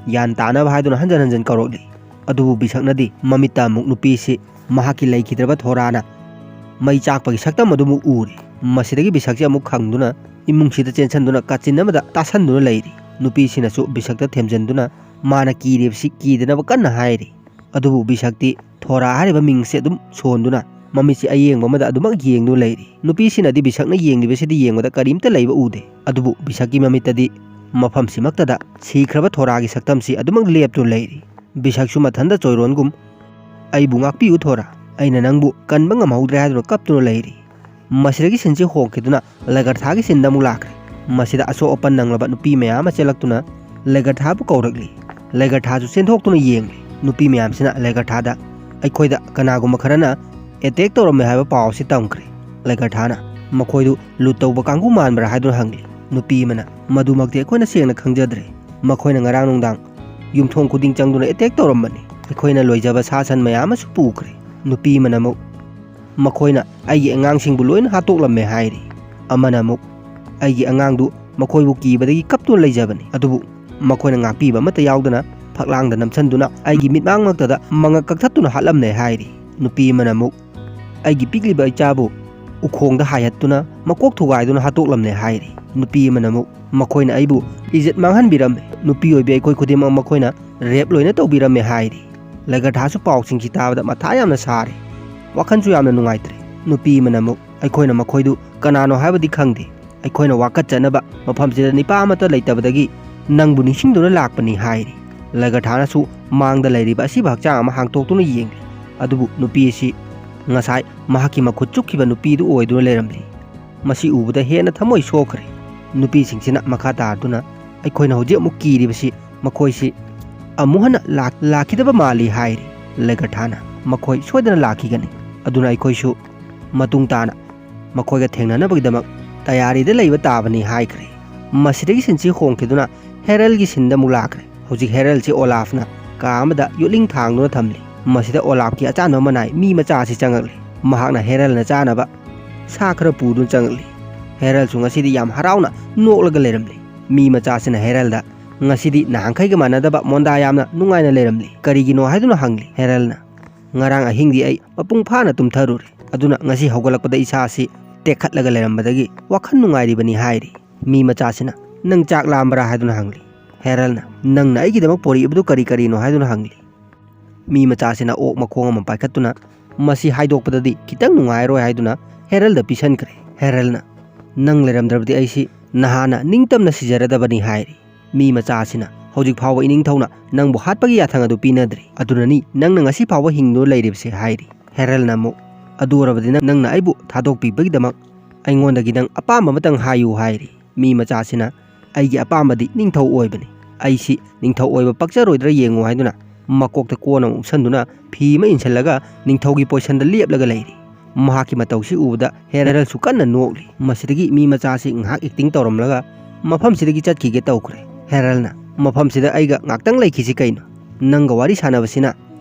ꯒ꯭ꯌꯥꯟ ꯇꯥꯅꯕ ꯍꯥꯏꯗꯨꯅ ꯍꯟꯖꯟ ꯍꯟꯖꯟ ꯀꯧꯔꯛꯂꯤ꯫ ꯑꯗꯨꯕꯨ ꯕꯤꯁꯛꯅꯗꯤ ꯃꯃꯤꯠꯇ ꯑꯃꯨꯛ ꯅꯨꯄꯤꯁꯤ ꯃꯍꯥꯛꯀꯤ ꯂꯩꯈꯤꯗ꯭ꯔꯕ ꯊꯣꯔꯥꯅ ꯃꯩ ꯆꯥꯛꯄꯒꯤ ꯁꯛꯇꯝ ꯑꯗꯨꯃꯨꯛ ꯎꯔꯤ꯫ ꯃꯁꯤꯗꯒꯤ ꯕꯤꯁꯛꯁꯤ ꯑꯃꯨꯛ ꯈꯪꯗꯨꯅ ꯏꯃꯨꯡꯁꯤꯗ ꯆꯦꯟꯁꯤꯟꯗꯨꯅ ꯀꯥꯆꯤꯟ ꯑꯃꯗ ꯇꯥꯁꯟꯗꯨꯅ ꯂꯩꯔꯤ꯫ ꯅꯨꯄꯤꯁꯤꯅꯁꯨ ꯕꯤꯁꯛꯇ ꯊꯦꯝꯖꯤꯟꯗꯨꯅ ꯃꯥꯅ ꯀꯤꯔꯤꯕꯁꯤ ꯀꯤꯗꯅꯕ ꯀꯟꯅ ꯍꯥꯏꯔꯤ꯫ ꯑꯗꯨꯕꯨ ꯕꯤꯁꯛꯇꯤ ꯊꯣꯔꯥ ꯍꯥꯏꯔꯤꯕ ꯃꯤꯡꯁꯦ ꯑꯗꯨꯝ ꯁꯣꯟꯗꯨꯅ ꯃꯃꯤꯠꯁꯤ ꯑꯌꯦꯡꯕ ꯑꯃꯗ ꯑꯗꯨꯃꯛ ꯌꯦꯡꯗꯨꯅ ꯂꯩꯔꯤ꯫ ꯅꯨꯄꯤꯁꯤꯅꯗꯤ ꯕꯤꯁꯛꯅ ꯌꯦꯡꯂꯤꯕꯁꯤꯗꯤ ꯌꯦꯡꯕꯗ ꯀꯔꯤꯝꯇ ꯂꯩꯕ ꯎꯗꯦ꯫ ꯑꯗꯨꯕꯨ ꯕꯤꯁꯛꯀꯤ ꯃꯃꯤꯠꯇꯗꯤ ꯃꯐꯝꯁꯤꯃꯛꯇꯗ ꯁꯤꯈ꯭ꯔꯕ ꯊꯣꯔꯥꯒꯤ ꯁꯛꯇꯝꯁꯤ ꯑꯗꯨꯃꯛ ꯂꯦꯞꯇꯨꯅ ꯂꯩꯔꯤ꯫ ꯕꯤꯁꯛꯁꯨ ꯃꯊꯟꯇ ꯆꯣꯏꯔꯣꯟꯒꯨꯝ, "ꯑꯩꯕꯨ ꯉꯥꯛꯄꯤꯌꯨ ꯊꯣꯔꯥ, ꯑꯩꯅ ꯅꯪꯕꯨ ꯀꯟꯕ ꯉꯝꯍꯧꯗ꯭ꯔꯦ" ꯍꯥꯏꯗꯨꯅ ꯀꯞꯇꯨꯅ ꯂꯩꯔꯤ꯫ ꯃꯁꯤꯗꯒꯤ ꯁꯤꯟꯁꯤ ꯍꯣꯡꯈꯤꯗꯨꯅ ꯂꯩꯒꯔꯊꯥꯒꯤ ꯁꯤꯟꯗ ꯑꯃꯨꯛ ꯂꯥꯛꯈ꯭ꯔꯦ꯫ ꯃꯁꯤꯗ ꯑꯁꯣꯛ ꯑꯄꯟ ꯅꯪꯂꯕ ꯅꯨꯄꯤ ꯃꯌꯥꯝ ꯑꯃ ꯆꯦꯜꯂꯛꯇꯨꯅ ꯂꯩꯒꯔꯊꯥꯕꯨ ꯀꯧꯔꯛꯂꯤ꯫ ꯂꯩꯒꯔꯊꯥꯁꯨ ꯆꯦꯟꯊꯣꯛꯇꯨꯅ ꯌꯦꯡꯂꯤ꯫ ꯅꯨꯄꯤ ꯃꯌꯥꯝꯁꯤꯅ ꯂꯩꯒꯔꯊꯥꯗ, "ꯑꯩꯈꯣꯏꯗ ꯀꯅꯥꯒꯨꯝꯕ ꯈꯔꯅ ꯑꯦꯇꯦꯛ ꯇꯧꯔꯝꯃꯦ ꯍꯥꯏꯕ ꯄꯥꯎ ꯑꯁꯤ ꯇꯝꯈ꯭ꯔꯦ"꯫ ꯂꯩꯒꯔꯊꯥꯅ, "ꯃꯈꯣꯏꯗꯨ ꯂꯨꯠ ꯇꯧꯕ ꯀꯥꯡꯕꯨ ꯃꯥꯟꯕ꯭ꯔꯥ?" ꯍꯥꯏꯗꯨꯅ ꯍꯪꯂꯤ꯫ ꯅꯨꯄꯤ ꯑꯃꯅ, "ꯃꯗꯨꯃꯛꯇꯤ ꯑꯩꯈꯣꯏꯅ ꯁꯦꯡꯅ ꯈꯪꯖꯗ꯭ꯔꯦ꯫ ꯃꯈꯣꯏꯅ ꯉꯔꯥꯡ ꯅꯨꯡꯗꯥꯡ ꯌꯨꯝꯊꯣꯡ ꯈꯨꯗꯤꯡ ꯆꯪꯗꯨꯅ ꯑꯦꯇꯦꯛ ꯇꯧꯔꯝꯕꯅꯤ꯫ ꯑꯩꯈꯣꯏꯅ ꯂꯣꯏꯖꯕ ꯁꯥ ꯁꯟ ꯃꯌꯥꯝ ꯑꯃꯁꯨ ꯄꯨꯈ꯭ꯔꯦ"꯫ ꯅꯨꯄꯤ ꯑꯃꯅ ꯑꯃꯨꯛ, "ꯃꯈꯣꯏꯅ ꯑꯩꯒꯤ ꯑꯉꯥꯡꯁꯤꯡꯕꯨ ꯂꯣꯏꯅ ꯍꯥꯠꯇꯣꯛꯂꯝꯃꯦ" ꯍꯥꯏꯔꯤ꯫ ꯑꯃꯅ ꯑꯃꯨꯛ, "ꯑꯩꯒꯤ ꯑꯉꯥꯡꯗꯨ ꯃꯈꯣꯏꯕꯨ ꯀꯤꯕꯗꯒꯤ ꯀꯞꯇꯨꯅ ꯂꯩꯖꯕꯅꯤ, ꯑꯗꯨꯕꯨ ꯃꯈꯣꯏꯅ ꯉꯥꯛꯄꯤꯕ ꯑꯃꯠꯇ ꯌꯥꯎꯗꯅ ꯐꯛꯂꯥꯡꯗ ꯅꯝꯁꯤꯟꯗꯨꯅ ꯑꯩꯒꯤ ꯃꯤꯠꯃꯥꯡꯃꯛꯇꯗ ꯃꯉꯛ ꯀꯛꯊꯠꯇꯨꯅ ꯍꯥꯠꯂꯝꯂꯦ" ꯍꯥꯏꯔꯤ꯫ ꯅꯨꯄꯤ ꯑꯃꯅ ꯑꯃꯨꯛ, "ꯑꯩꯒꯤ ꯄꯤꯛꯂꯤꯕ ꯏꯆꯥꯕꯨ ꯎꯈꯣꯡꯗ ꯍꯥꯏꯍꯠꯇꯨꯅ ꯃꯀꯣꯛ ꯊꯨꯒꯥꯏꯗꯨꯅ ꯍꯥꯠꯇꯣꯛꯂꯝꯂꯦ" ꯍꯥꯏꯔꯤ꯫ ꯅꯨꯄꯤ ꯑꯃꯅ ꯑꯃꯨꯛ, "ꯃꯈꯣꯏꯅ ꯑꯩꯕꯨ ꯏꯖꯠ ꯃꯥꯡꯍꯟꯕꯤꯔꯝꯃꯦ꯫ ꯅꯨꯄꯤ ꯑꯣꯏꯕꯤ ꯑꯩꯈꯣꯏ ꯈꯨꯗꯤꯡꯃꯛ ꯃꯈꯣꯏꯅ ꯔꯦꯞ ꯂꯣꯏꯅ ꯇꯧꯕꯤꯔꯝꯃꯦ" ꯍꯥꯏꯔꯤ꯫ ꯂꯩꯒꯔꯊꯥꯁꯨ ꯄꯥꯎꯁꯤꯡꯁꯤ ꯇꯥꯕꯗ ꯃꯊꯥ ꯌꯥꯝꯅ ꯁꯥꯔꯦ꯫ ꯋꯥꯈꯜꯁꯨ ꯌꯥꯝꯅ ꯅꯨꯡꯉꯥꯏꯇ꯭ꯔꯦ꯫ ꯅꯨꯄꯤ ꯑꯃꯅ ꯑꯃꯨꯛ, "ꯑꯩꯈꯣꯏꯅ ꯃꯈꯣꯏꯗꯨ ꯀꯅꯥꯅꯣ ꯍꯥꯏꯕꯗꯤ ꯈꯪꯗꯦ꯫ ꯑꯩꯈꯣꯏꯅ ꯋꯥꯀꯠꯆꯅꯕ ꯃꯐꯝꯁꯤꯗ ꯅꯤꯄꯥ ꯑꯃꯠꯇ ꯂꯩꯇꯕꯗꯒꯤ ꯅꯪꯕꯨ ꯅꯤꯡꯁꯤꯡꯗꯨꯅ ꯂꯥꯛꯄꯅꯤ" ꯍꯥꯏꯔꯤ꯫ ꯂꯩꯒꯔꯊꯥꯅꯁꯨ ꯃꯥꯡꯗ ꯂꯩꯔꯤꯕ ꯑꯁꯤꯕ ꯍꯛꯆꯥꯡ ꯑꯃ ꯍꯥꯡꯇꯣꯛꯇꯨꯅ ꯌꯦꯡꯂꯤ꯫ ꯑꯗꯨꯕꯨ ꯅꯨꯄꯤ ꯑꯁꯤ ꯉꯁꯥꯏ ꯃꯍꯥꯛꯀꯤ ꯃꯈꯨꯠ ꯆꯨꯞꯈꯤꯕ ꯅꯨꯄꯤꯗꯨ ꯑꯣꯏꯗꯨꯅ ꯂꯩꯔꯝꯂꯤ꯫ ꯃꯁꯤ ꯎꯕꯗ ꯍꯦꯟꯅ ꯊꯃꯣꯏ ꯁꯣꯛꯈ꯭ꯔꯦ꯫ ꯅꯨꯄꯤꯁꯤꯡꯁꯤꯅ ꯃꯈꯥ ꯇꯥꯗꯨꯅ, "ꯑꯩꯈꯣꯏꯅ ꯍꯧꯖꯤꯛ ꯑꯃꯨꯛ ꯀꯤꯔꯤꯕꯁꯤ ꯃꯈꯣꯏꯁꯤ ꯑꯃꯨꯛ ꯍꯟꯅ ꯂꯥꯛ-, ꯂꯥꯛꯈꯤꯗꯕ ꯃꯥꯜꯂꯤ" ꯍꯥꯏꯔꯤ꯫ ꯂꯩꯒꯔꯊꯥꯅ, "ꯃꯈꯣꯏ ꯁꯣꯏꯗꯅ ꯂꯥꯛꯈꯤꯒꯅꯤ꯫ ꯑꯗꯨꯅ ꯑꯩꯈꯣꯏꯁꯨ ꯃꯇꯨꯡ ꯇꯥꯅ ꯃꯈꯣꯏꯒ ꯊꯦꯡꯅꯅꯕꯒꯤꯗꯃꯛ ꯇꯌꯥꯔꯤꯗ ꯂꯩꯕ ꯇꯥꯕꯅꯤ" ꯍꯥꯏꯈ꯭ꯔꯦ꯫ ꯃꯁꯤꯗꯒꯤ ꯁꯤꯟꯁꯤ ꯍꯣꯡꯈꯤꯗꯨꯅ ꯍꯦꯔꯜꯒꯤ ꯁꯤꯟꯗ ꯑꯃꯨꯛ ꯂꯥꯛꯈ꯭ꯔꯦ꯫ ꯍꯧꯖꯤꯛ ꯍꯦꯔꯜꯁꯤ ꯑꯣꯂꯥꯐꯅ ꯀꯥ ꯑꯃꯗ ꯌꯣꯠꯂꯤꯡ ꯊꯥꯡꯗꯨꯅ ꯊꯝꯂꯤ꯫ ꯃꯁꯤꯗ ꯑꯣꯂꯥꯐꯀꯤ ꯑꯆꯥꯟꯕ ꯃꯅꯥꯏ ꯃꯤ ꯃꯆꯥ ꯑꯁꯤ ꯆꯪꯉꯛꯂꯤ꯫ ꯃꯍꯥꯛꯅ ꯍꯦꯔꯜꯅ ꯆꯥꯅꯕ ꯁꯥ ꯈꯔ ꯄꯨꯗꯨꯅ ꯆꯪꯉꯛꯂꯤ꯫ ꯍꯦꯔꯜꯁꯨ ꯉꯁꯤꯗꯤ ꯌꯥꯝ ꯍꯔꯥꯎꯅ ꯅꯣꯛꯂꯒ ꯂꯩꯔꯝꯂꯤ꯫ ꯃꯤ ꯃꯆꯥꯁꯤꯅ ꯍꯦꯔꯜꯗ, "ꯉꯁꯤꯗꯤ ꯅꯍꯥꯟꯈꯩꯒ ꯃꯥꯟꯅꯗꯕ ꯃꯣꯟꯗꯥ ꯌꯥꯝꯅ ꯅꯨꯡꯉꯥꯏꯅ ꯂꯩꯔꯝꯂꯤ꯫ ꯀꯔꯤꯒꯤꯅꯣ?" ꯍꯥꯏꯗꯨꯅ ꯍꯪꯂꯤ꯫ ꯍꯦꯔꯜꯅ, "ꯉꯔꯥꯡ ꯑꯍꯤꯡꯗꯤ ꯑꯩ ꯃꯄꯨꯡ ꯐꯥꯅ ꯇꯨꯝꯊꯔꯨꯔꯦ꯫ ꯑꯗꯨꯅ ꯉꯁꯤ ꯍꯧꯒꯠꯂꯛꯄꯗ ꯏꯁꯥ ꯑꯁꯤ ꯇꯦꯛꯈꯠꯂꯒ ꯂꯩꯔꯝꯕꯗꯒꯤ ꯋꯥꯈꯜ ꯅꯨꯡꯉꯥꯏꯔꯤꯕꯅꯤ" ꯍꯥꯏꯔꯤ꯫ ꯃꯤ ꯃꯆꯥꯁꯤꯅ, "ꯅꯪ ꯆꯥꯛ ꯂꯥꯝꯕ꯭ꯔꯥ?" ꯍꯥꯏꯗꯨꯅ ꯍꯪꯂꯤ꯫ ꯍꯦꯔꯜꯅ, "ꯅꯪꯅ ꯑꯩꯒꯤꯗꯃꯛ ꯄꯣꯔꯛꯏꯕꯗꯨ ꯀꯔꯤ ꯀꯔꯤꯅꯣ?" ꯍꯥꯏꯗꯨꯅ ꯍꯪꯂꯤ꯫ ꯃꯤ ꯃꯆꯥꯁꯤꯅ ꯑꯣꯛ ꯃꯈꯣꯡ ꯑꯃ ꯄꯥꯏꯈꯠꯇꯨꯅ ꯃꯁꯤ ꯍꯥꯏꯗꯣꯛꯄꯗꯗꯤ ꯈꯤꯇꯪ ꯅꯨꯡꯉꯥꯏꯔꯣꯏ ꯍꯥꯏꯗꯨꯅ ꯍꯦꯔꯜꯗ ꯄꯤꯁꯟꯈ꯭ꯔꯦ꯫ ꯍꯦꯔꯜꯅ, "ꯅꯪ ꯂꯩꯔꯝꯗ꯭ꯔꯕꯗꯤ ꯑꯩꯁꯤ ꯅꯍꯥꯟꯅ ꯅꯤꯡꯇꯝꯅ ꯁꯤꯖꯔꯗꯕꯅꯤ" ꯍꯥꯏꯔꯤ꯫ ꯃꯤ ꯃꯆꯥ ꯑꯁꯤꯅ, "ꯍꯧꯖꯤꯛ ꯐꯥꯎꯕ ꯏꯅꯤꯡꯊꯧꯅ ꯅꯪꯕꯨ ꯍꯥꯠꯄꯒꯤ ꯌꯥꯊꯪ ꯑꯗꯨ ꯄꯤꯅꯗ꯭ꯔꯤ, ꯑꯗꯨꯅꯅꯤ ꯅꯪꯅ ꯉꯁꯤ ꯐꯥꯎꯕ ꯍꯤꯡꯗꯨꯅ ꯂꯩꯔꯤꯕꯁꯦ" ꯍꯥꯏꯔꯤ꯫ ꯍꯦꯔꯜꯅ ꯑꯃꯨꯛ, "ꯑꯗꯨ ꯑꯣꯏꯔꯕꯗꯤ ꯅꯪ, ꯅꯪꯅ ꯑꯩꯕꯨ ꯊꯥꯗꯣꯛꯄꯤꯕꯒꯤꯗꯃꯛ ꯑꯩꯉꯣꯟꯗꯒꯤ ꯅꯪ ꯑꯄꯥꯝꯕ ꯑꯃꯇꯪ ꯍꯥꯏꯌꯨ" ꯍꯥꯏꯔꯤ꯫ ꯃꯤ ꯃꯆꯥꯁꯤꯅ, "ꯑꯩꯒꯤ ꯑꯄꯥꯝꯕꯗꯤ ꯅꯤꯡꯊꯧ ꯑꯣꯏꯕꯅꯤ꯫ ꯑꯩꯁꯤ ꯅꯤꯡꯊꯧ ꯑꯣꯏꯕ ꯄꯛꯆꯔꯣꯏꯗ꯭ꯔꯥ ꯌꯦꯡꯉꯨ" ꯍꯥꯏꯗꯨꯅ ꯃꯀꯣꯛꯇ ꯀꯣꯟ ꯑꯃ ꯎꯞꯁꯟꯗꯨꯅ ꯐꯤ ꯑꯃ ꯏꯟꯁꯤꯜꯂꯒ ꯅꯤꯡꯊꯧꯒꯤ ꯄꯣꯏꯁꯟꯗ ꯂꯦꯞꯂꯒ ꯂꯩꯔꯤ꯫ ꯃꯍꯥꯛꯀꯤ ꯃꯇꯧꯁꯤ ꯎꯕꯗ ꯍꯦꯔꯜꯁꯨ ꯀꯟꯅ ꯅꯣꯛꯂꯤ꯫ ꯃꯁꯤꯗꯒꯤ ꯃꯤ ꯃꯆꯥꯁꯤ ꯉꯥꯏꯍꯥꯛ ꯑꯦꯛꯇꯤꯡ ꯇꯧꯔꯝꯂꯒ ꯃꯐꯝꯁꯤꯗꯒꯤ ꯆꯠꯈꯤꯒꯦ ꯇꯧꯈ꯭ꯔꯦ꯫ ꯍꯦꯔꯜꯅ, "ꯃꯐꯝꯁꯤꯗ ꯑꯩꯒ ꯉꯥꯛꯇꯪ ꯂꯩꯈꯤꯁꯤ ꯀꯩꯅꯣ? ꯅꯪꯒ ꯋꯥꯔꯤ ꯁꯥꯟꯅꯕꯁꯤꯅ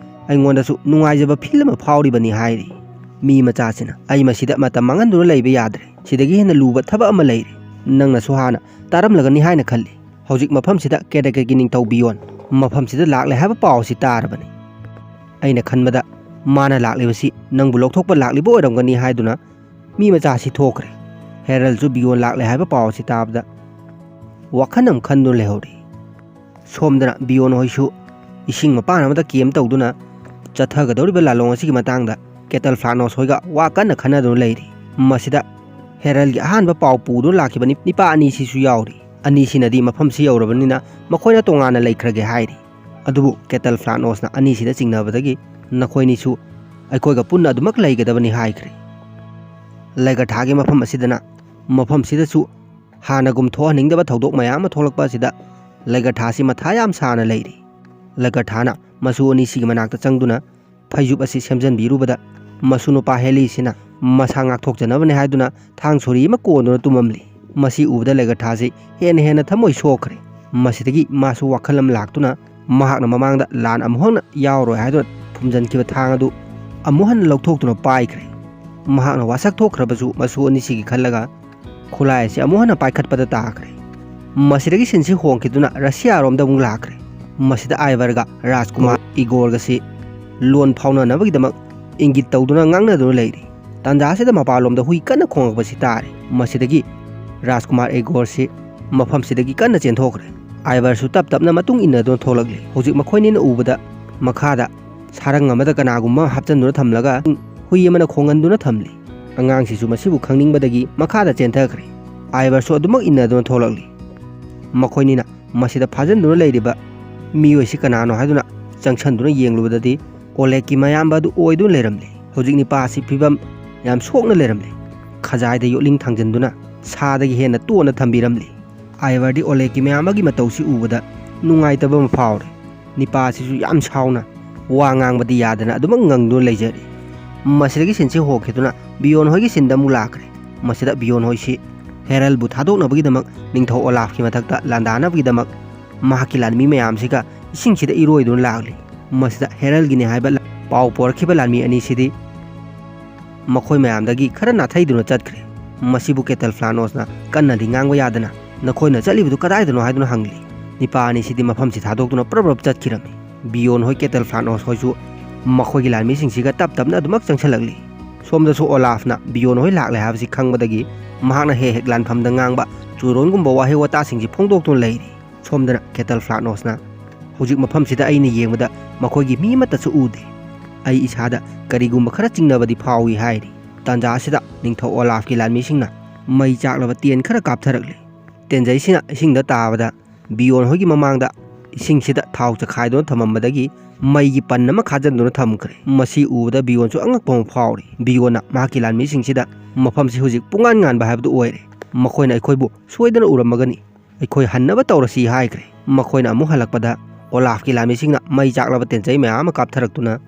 ꯑꯩꯉꯣꯟꯗꯁꯨ ꯅꯨꯡꯉꯥꯏꯖꯕ ꯐꯤꯜ ꯑꯃ ꯐꯥꯎꯔꯤꯕꯅꯤ" ꯍꯥꯏꯔꯤ꯫ ꯃꯤ ꯃꯆꯥꯁꯤꯅ, "ꯑꯩ ꯃꯁꯤꯗ ꯃꯇꯝ ꯃꯥꯡꯍꯟꯗꯨꯅ ꯂꯩꯕ ꯌꯥꯗ꯭ꯔꯦ꯫ ꯁꯤꯗꯒꯤ ꯍꯦꯟꯅ ꯂꯨꯕ ꯊꯕꯛ ꯑꯃ ꯂꯩꯔꯦ꯫ ꯅꯪꯅꯁꯨ ꯍꯥꯟꯅ ꯇꯥꯔꯝꯂꯒꯅꯤ ꯍꯥꯏꯅ ꯈꯜꯂꯤ꯫ ꯍꯧꯖꯤꯛ ꯃꯐꯝꯁꯤꯗ ꯀꯦꯗꯀꯦꯠꯀꯤ ꯅꯤꯡꯊꯧ ꯕꯤꯌꯣꯟ ꯃꯐꯝꯁꯤꯗ ꯂꯥꯛꯂꯦ ꯍꯥꯏꯕ ꯄꯥꯎ ꯑꯁꯤ ꯇꯥꯔꯕꯅꯤ꯫ ꯑꯩꯅ ꯈꯟꯕꯗ ꯃꯥꯅ ꯂꯥꯛꯂꯤꯕꯁꯤ ꯅꯪꯕꯨ ꯂꯧꯊꯣꯛꯄ ꯂꯥꯛꯂꯤꯕ ꯑꯣꯏꯔꯝꯒꯅꯤ" ꯍꯥꯏꯗꯨꯅ ꯃꯤ ꯃꯆꯥ ꯑꯁꯤ ꯊꯣꯛꯈ꯭ꯔꯦ꯫ ꯍꯦꯔꯜꯁꯨ ꯕꯤꯌꯣꯟ ꯂꯥꯛꯂꯦ ꯍꯥꯏꯕ ꯄꯥꯎ ꯑꯁꯤ ꯇꯥꯕꯗ ꯋꯥꯈꯜ ꯑꯃ ꯈꯟꯗꯨꯅ ꯂꯩꯍꯧꯔꯤ꯫ ꯁꯣꯝꯗꯅ ꯕꯤꯌꯣꯟ ꯍꯣꯏꯁꯨ ꯏꯁꯤꯡ ꯃꯄꯥꯟ ꯑꯃꯗ ꯀꯦꯝ ꯇꯧꯗꯨꯅ ꯆꯠꯊꯒꯗꯧꯔꯤꯕ ꯂꯥꯂꯣꯡ ꯑꯁꯤꯒꯤ ꯃꯇꯥꯡꯗ ꯀꯦꯇꯜ ꯐ꯭ꯂꯥꯅꯣꯁ ꯍꯣꯏꯒ ꯋꯥ ꯀꯟꯅ ꯈꯟꯅꯗꯨꯅ ꯂꯩꯔꯤ꯫ ꯃꯁꯤꯗ ꯍꯦꯔꯜꯒꯤ ꯑꯍꯥꯟꯕ ꯄꯥꯎ ꯄꯨꯗꯨꯅ ꯂꯥꯛꯈꯤꯕ ꯅꯤ-, ꯅꯤꯄꯥ ꯑꯅꯤꯁꯤꯁꯨ ꯌꯥꯎꯔꯤ꯫ ꯑꯅꯤꯁꯤꯅꯗꯤ ꯃꯐꯝꯁꯤ ꯌꯧꯔꯕꯅꯤꯅ ꯃꯈꯣꯏꯅ ꯇꯣꯉꯥꯟꯅ ꯂꯩꯈ꯭ꯔꯒꯦ ꯍꯥꯏꯔꯤ꯫ ꯑꯗꯨꯕꯨ ꯀꯦꯇꯜ ꯐ꯭ꯂꯥꯅꯣꯁꯅ ꯑꯅꯤꯁꯤꯗ ꯆꯤꯡꯅꯕꯗꯒꯤ, "ꯅꯈꯣꯏꯅꯤꯁꯨ ꯑꯩꯈꯣꯏꯒ ꯄꯨꯟꯅ ꯑꯗꯨꯃꯛ ꯂꯩꯒꯗꯕꯅꯤ" ꯍꯥꯏꯈ꯭ꯔꯦ꯫ ꯂꯩꯒꯊꯥꯒꯤ ꯃꯐꯝ ꯑꯁꯤꯗꯅ, ꯃꯐꯝꯁꯤꯗꯁꯨ ꯍꯥꯟꯅꯒꯨꯝ ꯊꯣꯛꯍꯟꯅꯤꯡꯗꯕ ꯊꯧꯗꯣꯛ ꯃꯌꯥꯝ ꯑꯃ ꯊꯣꯛꯂꯛꯄ ꯑꯁꯤꯗ ꯂꯩꯒꯊꯥꯁꯤ ꯃꯊꯥ ꯌꯥꯝ ꯁꯥꯅ ꯂꯩꯔꯤ꯫ ꯂꯩꯒꯊꯥꯅ ꯃꯁꯨ ꯑꯅꯤꯁꯤꯒꯤ ꯃꯅꯥꯛꯇ ꯆꯪꯗꯨꯅ ꯐꯩꯖꯨꯞ ꯑꯁꯤ ꯁꯦꯝꯖꯤꯟꯕꯤꯔꯨꯕꯗ, ꯃꯁꯨ ꯅꯨꯄꯥ ꯍꯦꯂꯤꯁꯤꯅ ꯃꯁꯥ ꯉꯥꯛꯊꯣꯛꯆꯅꯕꯅꯤ ꯍꯥꯏꯗꯨꯅ ꯊꯥꯡ ꯁꯣꯔꯤ ꯑꯃ ꯀꯣꯟꯗꯨꯅ ꯇꯨꯝꯃꯝꯂꯤ꯫ ꯃꯁꯤ ꯎꯕꯗ ꯂꯩꯒꯊꯥꯁꯤ ꯍꯦꯟꯅ ꯍꯦꯟꯅ ꯊꯃꯣꯏ ꯁꯣꯛꯈ꯭ꯔꯦ꯫ ꯃꯁꯤꯗꯒꯤ ꯃꯥꯁꯨ ꯋꯥꯈꯜ ꯑꯃ ꯂꯥꯛꯇꯨꯅ ꯃꯍꯥꯛꯅ ꯃꯃꯥꯡꯗ ꯂꯥꯟ ꯑꯃꯨꯛ ꯍꯟꯅ ꯌꯥꯎꯔꯣꯏ ꯍꯥꯏꯗꯨꯅ ꯐꯨꯝꯖꯤꯟꯈꯤꯕ ꯊꯥꯡ ꯑꯗꯨ ꯑꯃꯨꯛ ꯍꯟꯅ ꯂꯧꯊꯣꯛꯇꯨꯅ ꯄꯥꯏꯈ꯭ꯔꯦ꯫ ꯃꯍꯥꯛꯅ ꯋꯥꯁꯛ ꯊꯣꯛꯈ꯭ꯔꯕꯁꯨ ꯃꯁꯨ ꯑꯅꯤꯁꯤꯒꯤ ꯈꯜꯂꯒ ꯈꯨꯠꯂꯥꯏ ꯑꯁꯤ ꯑꯃꯨꯛ ꯍꯟꯅ ꯄꯥꯏꯈꯠꯄꯗ ꯇꯥꯈ꯭ꯔꯦ꯫ ꯃꯁꯤꯗꯒꯤ ꯁꯤꯟꯁꯤ ꯍꯣꯡꯈꯤꯗꯨꯅ ꯔꯁꯤꯌꯥꯔꯣꯝꯗ ꯑꯃꯨꯛ ꯂꯥꯛꯈ꯭ꯔꯦ꯫ ꯃꯁꯤꯗ ꯑꯥꯏꯚꯔꯒ ꯔꯥꯖꯀꯨꯃꯥꯔ ꯏꯒꯣꯔꯒꯁꯤ ꯂꯣꯟ ꯐꯥꯎꯅꯅꯕꯒꯤꯗꯃꯛ ꯏꯪꯒꯤꯠ ꯇꯧꯗꯨꯅ ꯉꯥꯡꯅꯗꯨꯅ ꯂꯩꯔꯤ꯫ ꯇꯥꯟꯖꯥ ꯑꯁꯤꯗ ꯃꯄꯥꯟꯂꯣꯝꯗ ꯍꯨꯏ ꯀꯟꯅ ꯈꯣꯡꯂꯛꯄꯁꯤ ꯇꯥꯔꯦ꯫ ꯃꯁꯤꯗꯒꯤ ꯔꯥꯖꯀꯨꯃꯥꯔ ꯏꯒꯣꯔꯁꯤ ꯃꯐꯝꯁꯤꯗꯒꯤ ꯀꯟꯅ ꯆꯦꯟꯊꯣꯛꯈ꯭ꯔꯦ꯫ ꯑꯥꯏꯚꯔꯁꯨ ꯇꯞ ꯇꯞꯅ ꯃꯇꯨꯡ ꯏꯟꯅꯗꯨꯅ ꯊꯣꯛꯂꯛꯂꯤ꯫ ꯍꯧꯖꯤꯛ ꯃꯈꯣꯏꯅꯤꯅ ꯎꯕꯗ ꯃꯈꯥꯗ ꯁꯥꯔꯪ ꯑꯃꯗ ꯀꯅꯥꯒꯨꯝꯕ ꯑꯃ ꯍꯥꯞꯆꯤꯟꯗꯨꯅ ꯊꯝꯂꯒ ꯍꯨꯏ ꯑꯃꯅ ꯈꯣꯡꯍꯟꯗꯨꯅ ꯊꯝꯂꯤ꯫ ꯑꯉꯥꯡꯁꯤꯁꯨ ꯃꯁꯤꯕꯨ ꯈꯪꯅꯤꯡꯕꯗꯒꯤ ꯃꯈꯥꯗ ꯆꯦꯟꯊꯈ꯭ꯔꯦ꯫ ꯑꯥꯏꯚꯔꯁꯨ ꯑꯗꯨꯃꯛ ꯏꯟꯅꯗꯨꯅ ꯊꯣꯛꯂꯛꯂꯤ꯫ ꯃꯈꯣꯏꯅꯤꯅ ꯃꯁꯤꯗ ꯐꯥꯖꯤꯟꯗꯨꯅ ꯂꯩꯔꯤꯕ ꯃꯤꯑꯣꯏꯁꯤ ꯀꯅꯥꯅꯣ ꯍꯥꯏꯗꯨꯅ ꯆꯪꯁꯤꯟꯗꯨꯅ ꯌꯦꯡꯂꯨꯕꯗꯗꯤ ꯑꯣꯂꯦꯒꯀꯤ ꯃꯌꯥꯝꯕ ꯑꯗꯨ ꯑꯣꯏꯗꯨꯅ ꯂꯩꯔꯝꯂꯦ꯫ ꯍꯧꯖꯤꯛ ꯅꯤꯄꯥ ꯑꯁꯤ ꯐꯤꯕꯝ ꯌꯥꯝ ꯁꯣꯛꯅ ꯂꯩꯔꯝꯂꯦ꯫ ꯈꯖꯥꯏꯗ ꯌꯣꯠꯂꯤꯡ ꯊꯥꯡꯖꯤꯟꯗꯨꯅ ꯁꯥꯗꯒꯤ ꯍꯦꯟꯅ ꯇꯣꯟꯅ ꯊꯝꯕꯤꯔꯝꯂꯦ꯫ ꯑꯥꯏꯚꯔꯗꯤ ꯑꯣꯂꯦꯒꯀꯤ ꯃꯌꯥꯝꯕꯒꯤ ꯃꯇꯧꯁꯤ ꯎꯕꯗ ꯅꯨꯡꯉꯥꯏꯇꯕ ꯑꯃ ꯐꯥꯎꯔꯦ꯫ ꯅꯤꯄꯥ ꯑꯁꯤꯁꯨ ꯌꯥꯝ ꯁꯥꯎꯅ ꯋꯥ ꯉꯥꯡꯕꯗꯤ ꯌꯥꯗꯅ ꯑꯗꯨꯃꯛ ꯉꯪꯗꯨꯅ ꯂꯩꯖꯔꯤ꯫ ꯃꯁꯤꯗꯒꯤ ꯁꯤꯟꯁꯤ ꯍꯣꯈꯤꯗꯨꯅ ꯕꯤꯌꯣꯟ ꯍꯣꯏꯒꯤ ꯁꯤꯟꯗ ꯑꯃꯨꯛ ꯂꯥꯛꯈ꯭ꯔꯦ꯫ ꯃꯁꯤꯗ ꯕꯤꯌꯣꯟ ꯍꯣꯏꯁꯤ ꯍꯦꯔꯜꯕꯨ ꯊꯥꯗꯣꯛꯅꯕꯒꯤꯗꯃꯛ ꯅꯤꯡꯊꯧ ꯑꯣꯂꯥꯐꯀꯤ ꯃꯊꯛꯇ ꯂꯥꯟꯗꯥꯅꯕꯒꯤꯗꯃꯛ ꯃꯍꯥꯛꯀꯤ ꯂꯥꯟꯃꯤ ꯃꯌꯥꯝꯁꯤꯒ ꯏꯁꯤꯡꯁꯤꯗ ꯏꯔꯣꯏꯗꯨꯅ ꯂꯥꯛꯂꯤ꯫ ꯃꯁꯤꯗ ꯍꯦꯔꯜꯒꯤꯅꯤ ꯍꯥꯏꯕ ꯂ-, ꯄꯥꯎ ꯄꯣꯔꯛꯈꯤꯕ ꯂꯥꯟꯃꯤ ꯑꯅꯤꯁꯤꯗꯤ ꯃꯈꯣꯏ ꯃꯌꯥꯝꯗꯒꯤ ꯈꯔ ꯅꯥꯊꯩꯗꯨꯅ ꯆꯠꯈ꯭ꯔꯦ꯫ ꯃꯁꯤꯕꯨ ꯀꯦꯇꯜ ꯐ꯭ꯂꯥꯅꯣꯁꯅ ꯀꯟꯅꯗꯤ ꯉꯥꯡꯕ ꯌꯥꯗꯅ "ꯅꯈꯣꯏꯅ ꯆꯠꯂꯤꯕꯗꯨ ꯀꯗꯥꯏꯗꯅꯣ?" ꯍꯥꯏꯗꯨꯅ ꯍꯪꯂꯤ꯫ ꯅꯤꯄꯥ ꯑꯅꯤꯁꯤꯗꯤ ꯃꯐꯝꯁꯤ ꯊꯥꯗꯣꯛꯇꯨꯅ ꯄ꯭ꯔꯞ ꯄ꯭ꯔꯞ ꯆꯠꯈꯤꯔꯝꯃꯤ꯫ ꯕꯤꯌꯣꯟ ꯍꯣꯏ, ꯀꯦꯇꯜ ꯐ꯭ꯂꯥꯅꯣꯁ ꯍꯣꯏꯁꯨ ꯃꯈꯣꯏꯒꯤ ꯂꯥꯟꯃꯤꯁꯤꯡꯁꯤꯒ ꯇꯞ ꯇꯞꯅ ꯑꯗꯨꯃꯛ ꯆꯪꯁꯤꯜꯂꯛꯂꯤ꯫ ꯁꯣꯝꯗꯁꯨ ꯑꯣꯂꯥꯐꯅ ꯕꯤꯌꯣꯟ ꯍꯣꯏ ꯂꯥꯛꯂꯦ ꯍꯥꯏꯕꯁꯤ ꯈꯪꯕꯗꯒꯤ ꯃꯍꯥꯛꯅ ꯍꯦꯛ ꯍꯦꯛ ꯂꯥꯟꯐꯝꯗ ꯉꯥꯡꯕ ꯆꯨꯔꯣꯟꯒꯨꯝꯕ ꯋꯥꯍꯩ ꯋꯥꯇꯥꯁꯤꯡꯁꯤ ꯐꯣꯡꯗꯣꯛꯇꯨꯅ ꯂꯩꯔꯤ꯫ ꯁꯣꯝꯗꯅ ꯀꯦꯇꯜ ꯐ꯭ꯂꯥꯅꯣꯁꯅ "ꯍꯧꯖꯤꯛ ꯃꯐꯝꯁꯤꯗ ꯑꯩꯅ ꯌꯦꯡꯕꯗ ꯃꯈꯣꯏꯒꯤ ꯃꯤ ꯑꯃꯠꯇꯁꯨ ꯎꯗꯦ꯫ ꯑꯩ ꯏꯁꯥꯗ ꯀꯔꯤꯒꯨꯝꯕ ꯈꯔ ꯆꯤꯡꯅꯕꯗꯤ ꯐꯥꯎꯏ" ꯍꯥꯏꯔꯤ꯫ ꯇꯥꯟꯖꯥ ꯑꯁꯤꯗ ꯅꯤꯡꯊꯧ ꯑꯣꯂꯥꯐꯀꯤ ꯂꯥꯟꯃꯤꯁꯤꯡꯅ ꯃꯩ ꯆꯥꯛꯂꯕ ꯇꯦꯟ ꯈꯔ ꯀꯥꯞꯊꯔꯛꯂꯤ꯫ ꯇꯦꯟꯖꯩꯁꯤꯅ ꯏꯁꯤꯡꯗ ꯇꯥꯕꯗ ꯕꯤꯌꯣꯟ ꯍꯣꯏꯒꯤ ꯃꯃꯥꯡꯗ ꯏꯁꯤꯡꯁꯤꯗ ꯊꯥꯎ ꯆꯈꯥꯏꯗꯨꯅ ꯊꯝꯃꯝꯕꯗꯒꯤ ꯃꯩꯒꯤ ꯄꯟ ꯑꯃ ꯈꯥꯖꯤꯟꯗꯨꯅ ꯊꯝꯈ꯭ꯔꯦ꯫ ꯃꯁꯤ ꯎꯕꯗ ꯕꯤꯌꯣꯟꯁꯨ ꯑꯉꯛꯄ ꯑꯃ ꯐꯥꯎꯔꯤ꯫ ꯕꯤꯌꯣꯟꯅ ꯃꯍꯥꯛꯀꯤ ꯂꯥꯟꯃꯤꯁꯤꯡꯁꯤꯗ "ꯃꯐꯝꯁꯤ ꯍꯧꯖꯤꯛ ꯄꯨꯡꯉꯥꯟ ꯉꯥꯟꯕ ꯍꯥꯏꯕꯗꯨ ꯑꯣꯏꯔꯦ꯫ ꯃꯈꯣꯏꯅ ꯑꯩꯈꯣꯏꯕꯨ ꯁꯣꯏꯗꯅ ꯎꯔꯝꯃꯒꯅꯤ꯫ ꯑꯩꯈꯣꯏ ꯍꯟꯅꯕ ꯇꯧꯔꯁꯤ" ꯍꯥꯏꯈ꯭ꯔꯦ꯫ ꯃꯈꯣꯏꯅ ꯑꯃꯨꯛ ꯍꯜꯂꯛꯄꯗ ꯑꯣꯂꯥꯐꯀꯤ ꯂꯥꯟꯃꯤꯁꯤꯡꯅ ꯃꯩ ꯆꯥꯛꯂꯕ ꯇꯦꯟꯆꯩ ꯃꯌꯥꯝ ꯑꯃ ꯀꯥꯞꯊꯔꯛꯇꯨꯅ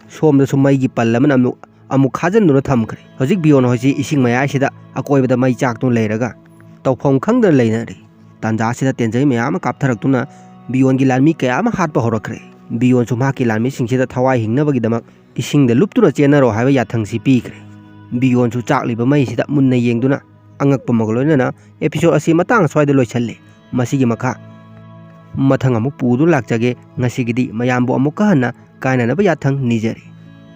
ꯁꯣꯝꯗꯁꯨ ꯃꯩꯒꯤ ꯄꯜ ꯑꯃꯅ ꯑꯃꯨꯛ, ꯑꯃꯨꯛ ꯈꯥꯖꯤꯟꯗꯨꯅ ꯊꯝꯈ꯭ꯔꯦ꯫ ꯍꯧꯖꯤꯛ ꯕꯤꯌꯣꯟ ꯍꯣꯏꯁꯤ ꯏꯁꯤꯡ ꯃꯌꯥꯏꯁꯤꯗ ꯑꯀꯣꯏꯕꯗ ꯃꯩ ꯆꯥꯛꯇꯨꯅ ꯂꯩꯔꯒ ꯇꯧꯐꯝ ꯈꯪꯗꯅ ꯂꯩꯅꯔꯤ꯫ ꯇꯥꯟꯖꯥꯁꯤꯗ ꯇꯦꯟꯆꯩ ꯃꯌꯥꯝ ꯑꯃ ꯀꯥꯞꯊꯔꯛꯇꯨꯅ ꯕꯤꯌꯣꯟꯒꯤ ꯂꯥꯟꯃꯤ ꯀꯌꯥ ꯑꯃ ꯍꯥꯠꯄ ꯍꯧꯔꯛꯈ꯭ꯔꯦ꯫ ꯕꯤꯌꯣꯟꯁꯨ ꯃꯍꯥꯛꯀꯤ ꯂꯥꯟꯃꯤꯁꯤꯡꯁꯤꯗ ꯊꯋꯥꯏ ꯍꯤꯡꯅꯕꯒꯤꯗꯃꯛ ꯏꯁꯤꯡꯗ ꯂꯨꯞꯇꯨꯅ ꯆꯦꯟꯅꯔꯣ ꯍꯥꯏꯕ ꯌꯥꯊꯪꯁꯤ ꯄꯤꯈ꯭ꯔꯦ꯫ ꯕꯤꯌꯣꯟꯁꯨ ꯆꯥꯛꯂꯤꯕ ꯃꯩꯁꯤꯗ ꯃꯨꯟꯅ ꯌꯦꯡꯗꯨꯅ ꯑꯉꯛꯄ ꯑꯃꯒ ꯂꯣꯏꯅꯅ episode ꯑꯁꯤ ꯃꯇꯥꯡ ꯑꯁ꯭ꯋꯥꯏꯗ ꯂꯣꯏꯁꯜꯂꯤ꯫ ꯃꯁꯤꯒꯤ ꯃꯈꯥ ꯃꯊꯪ ꯑꯃꯨꯛ ꯄꯨꯗꯨꯅ ꯂꯥꯛꯆꯒꯦ꯫ ꯉꯁꯤꯒꯤꯗꯤ ꯃꯌꯥꯝꯕꯨ ꯑꯃꯨꯛꯀ ꯍꯟꯅ ꯀꯥꯏꯅꯅꯕ ꯌꯥꯊꯪ ꯅꯤꯖꯔꯤ꯫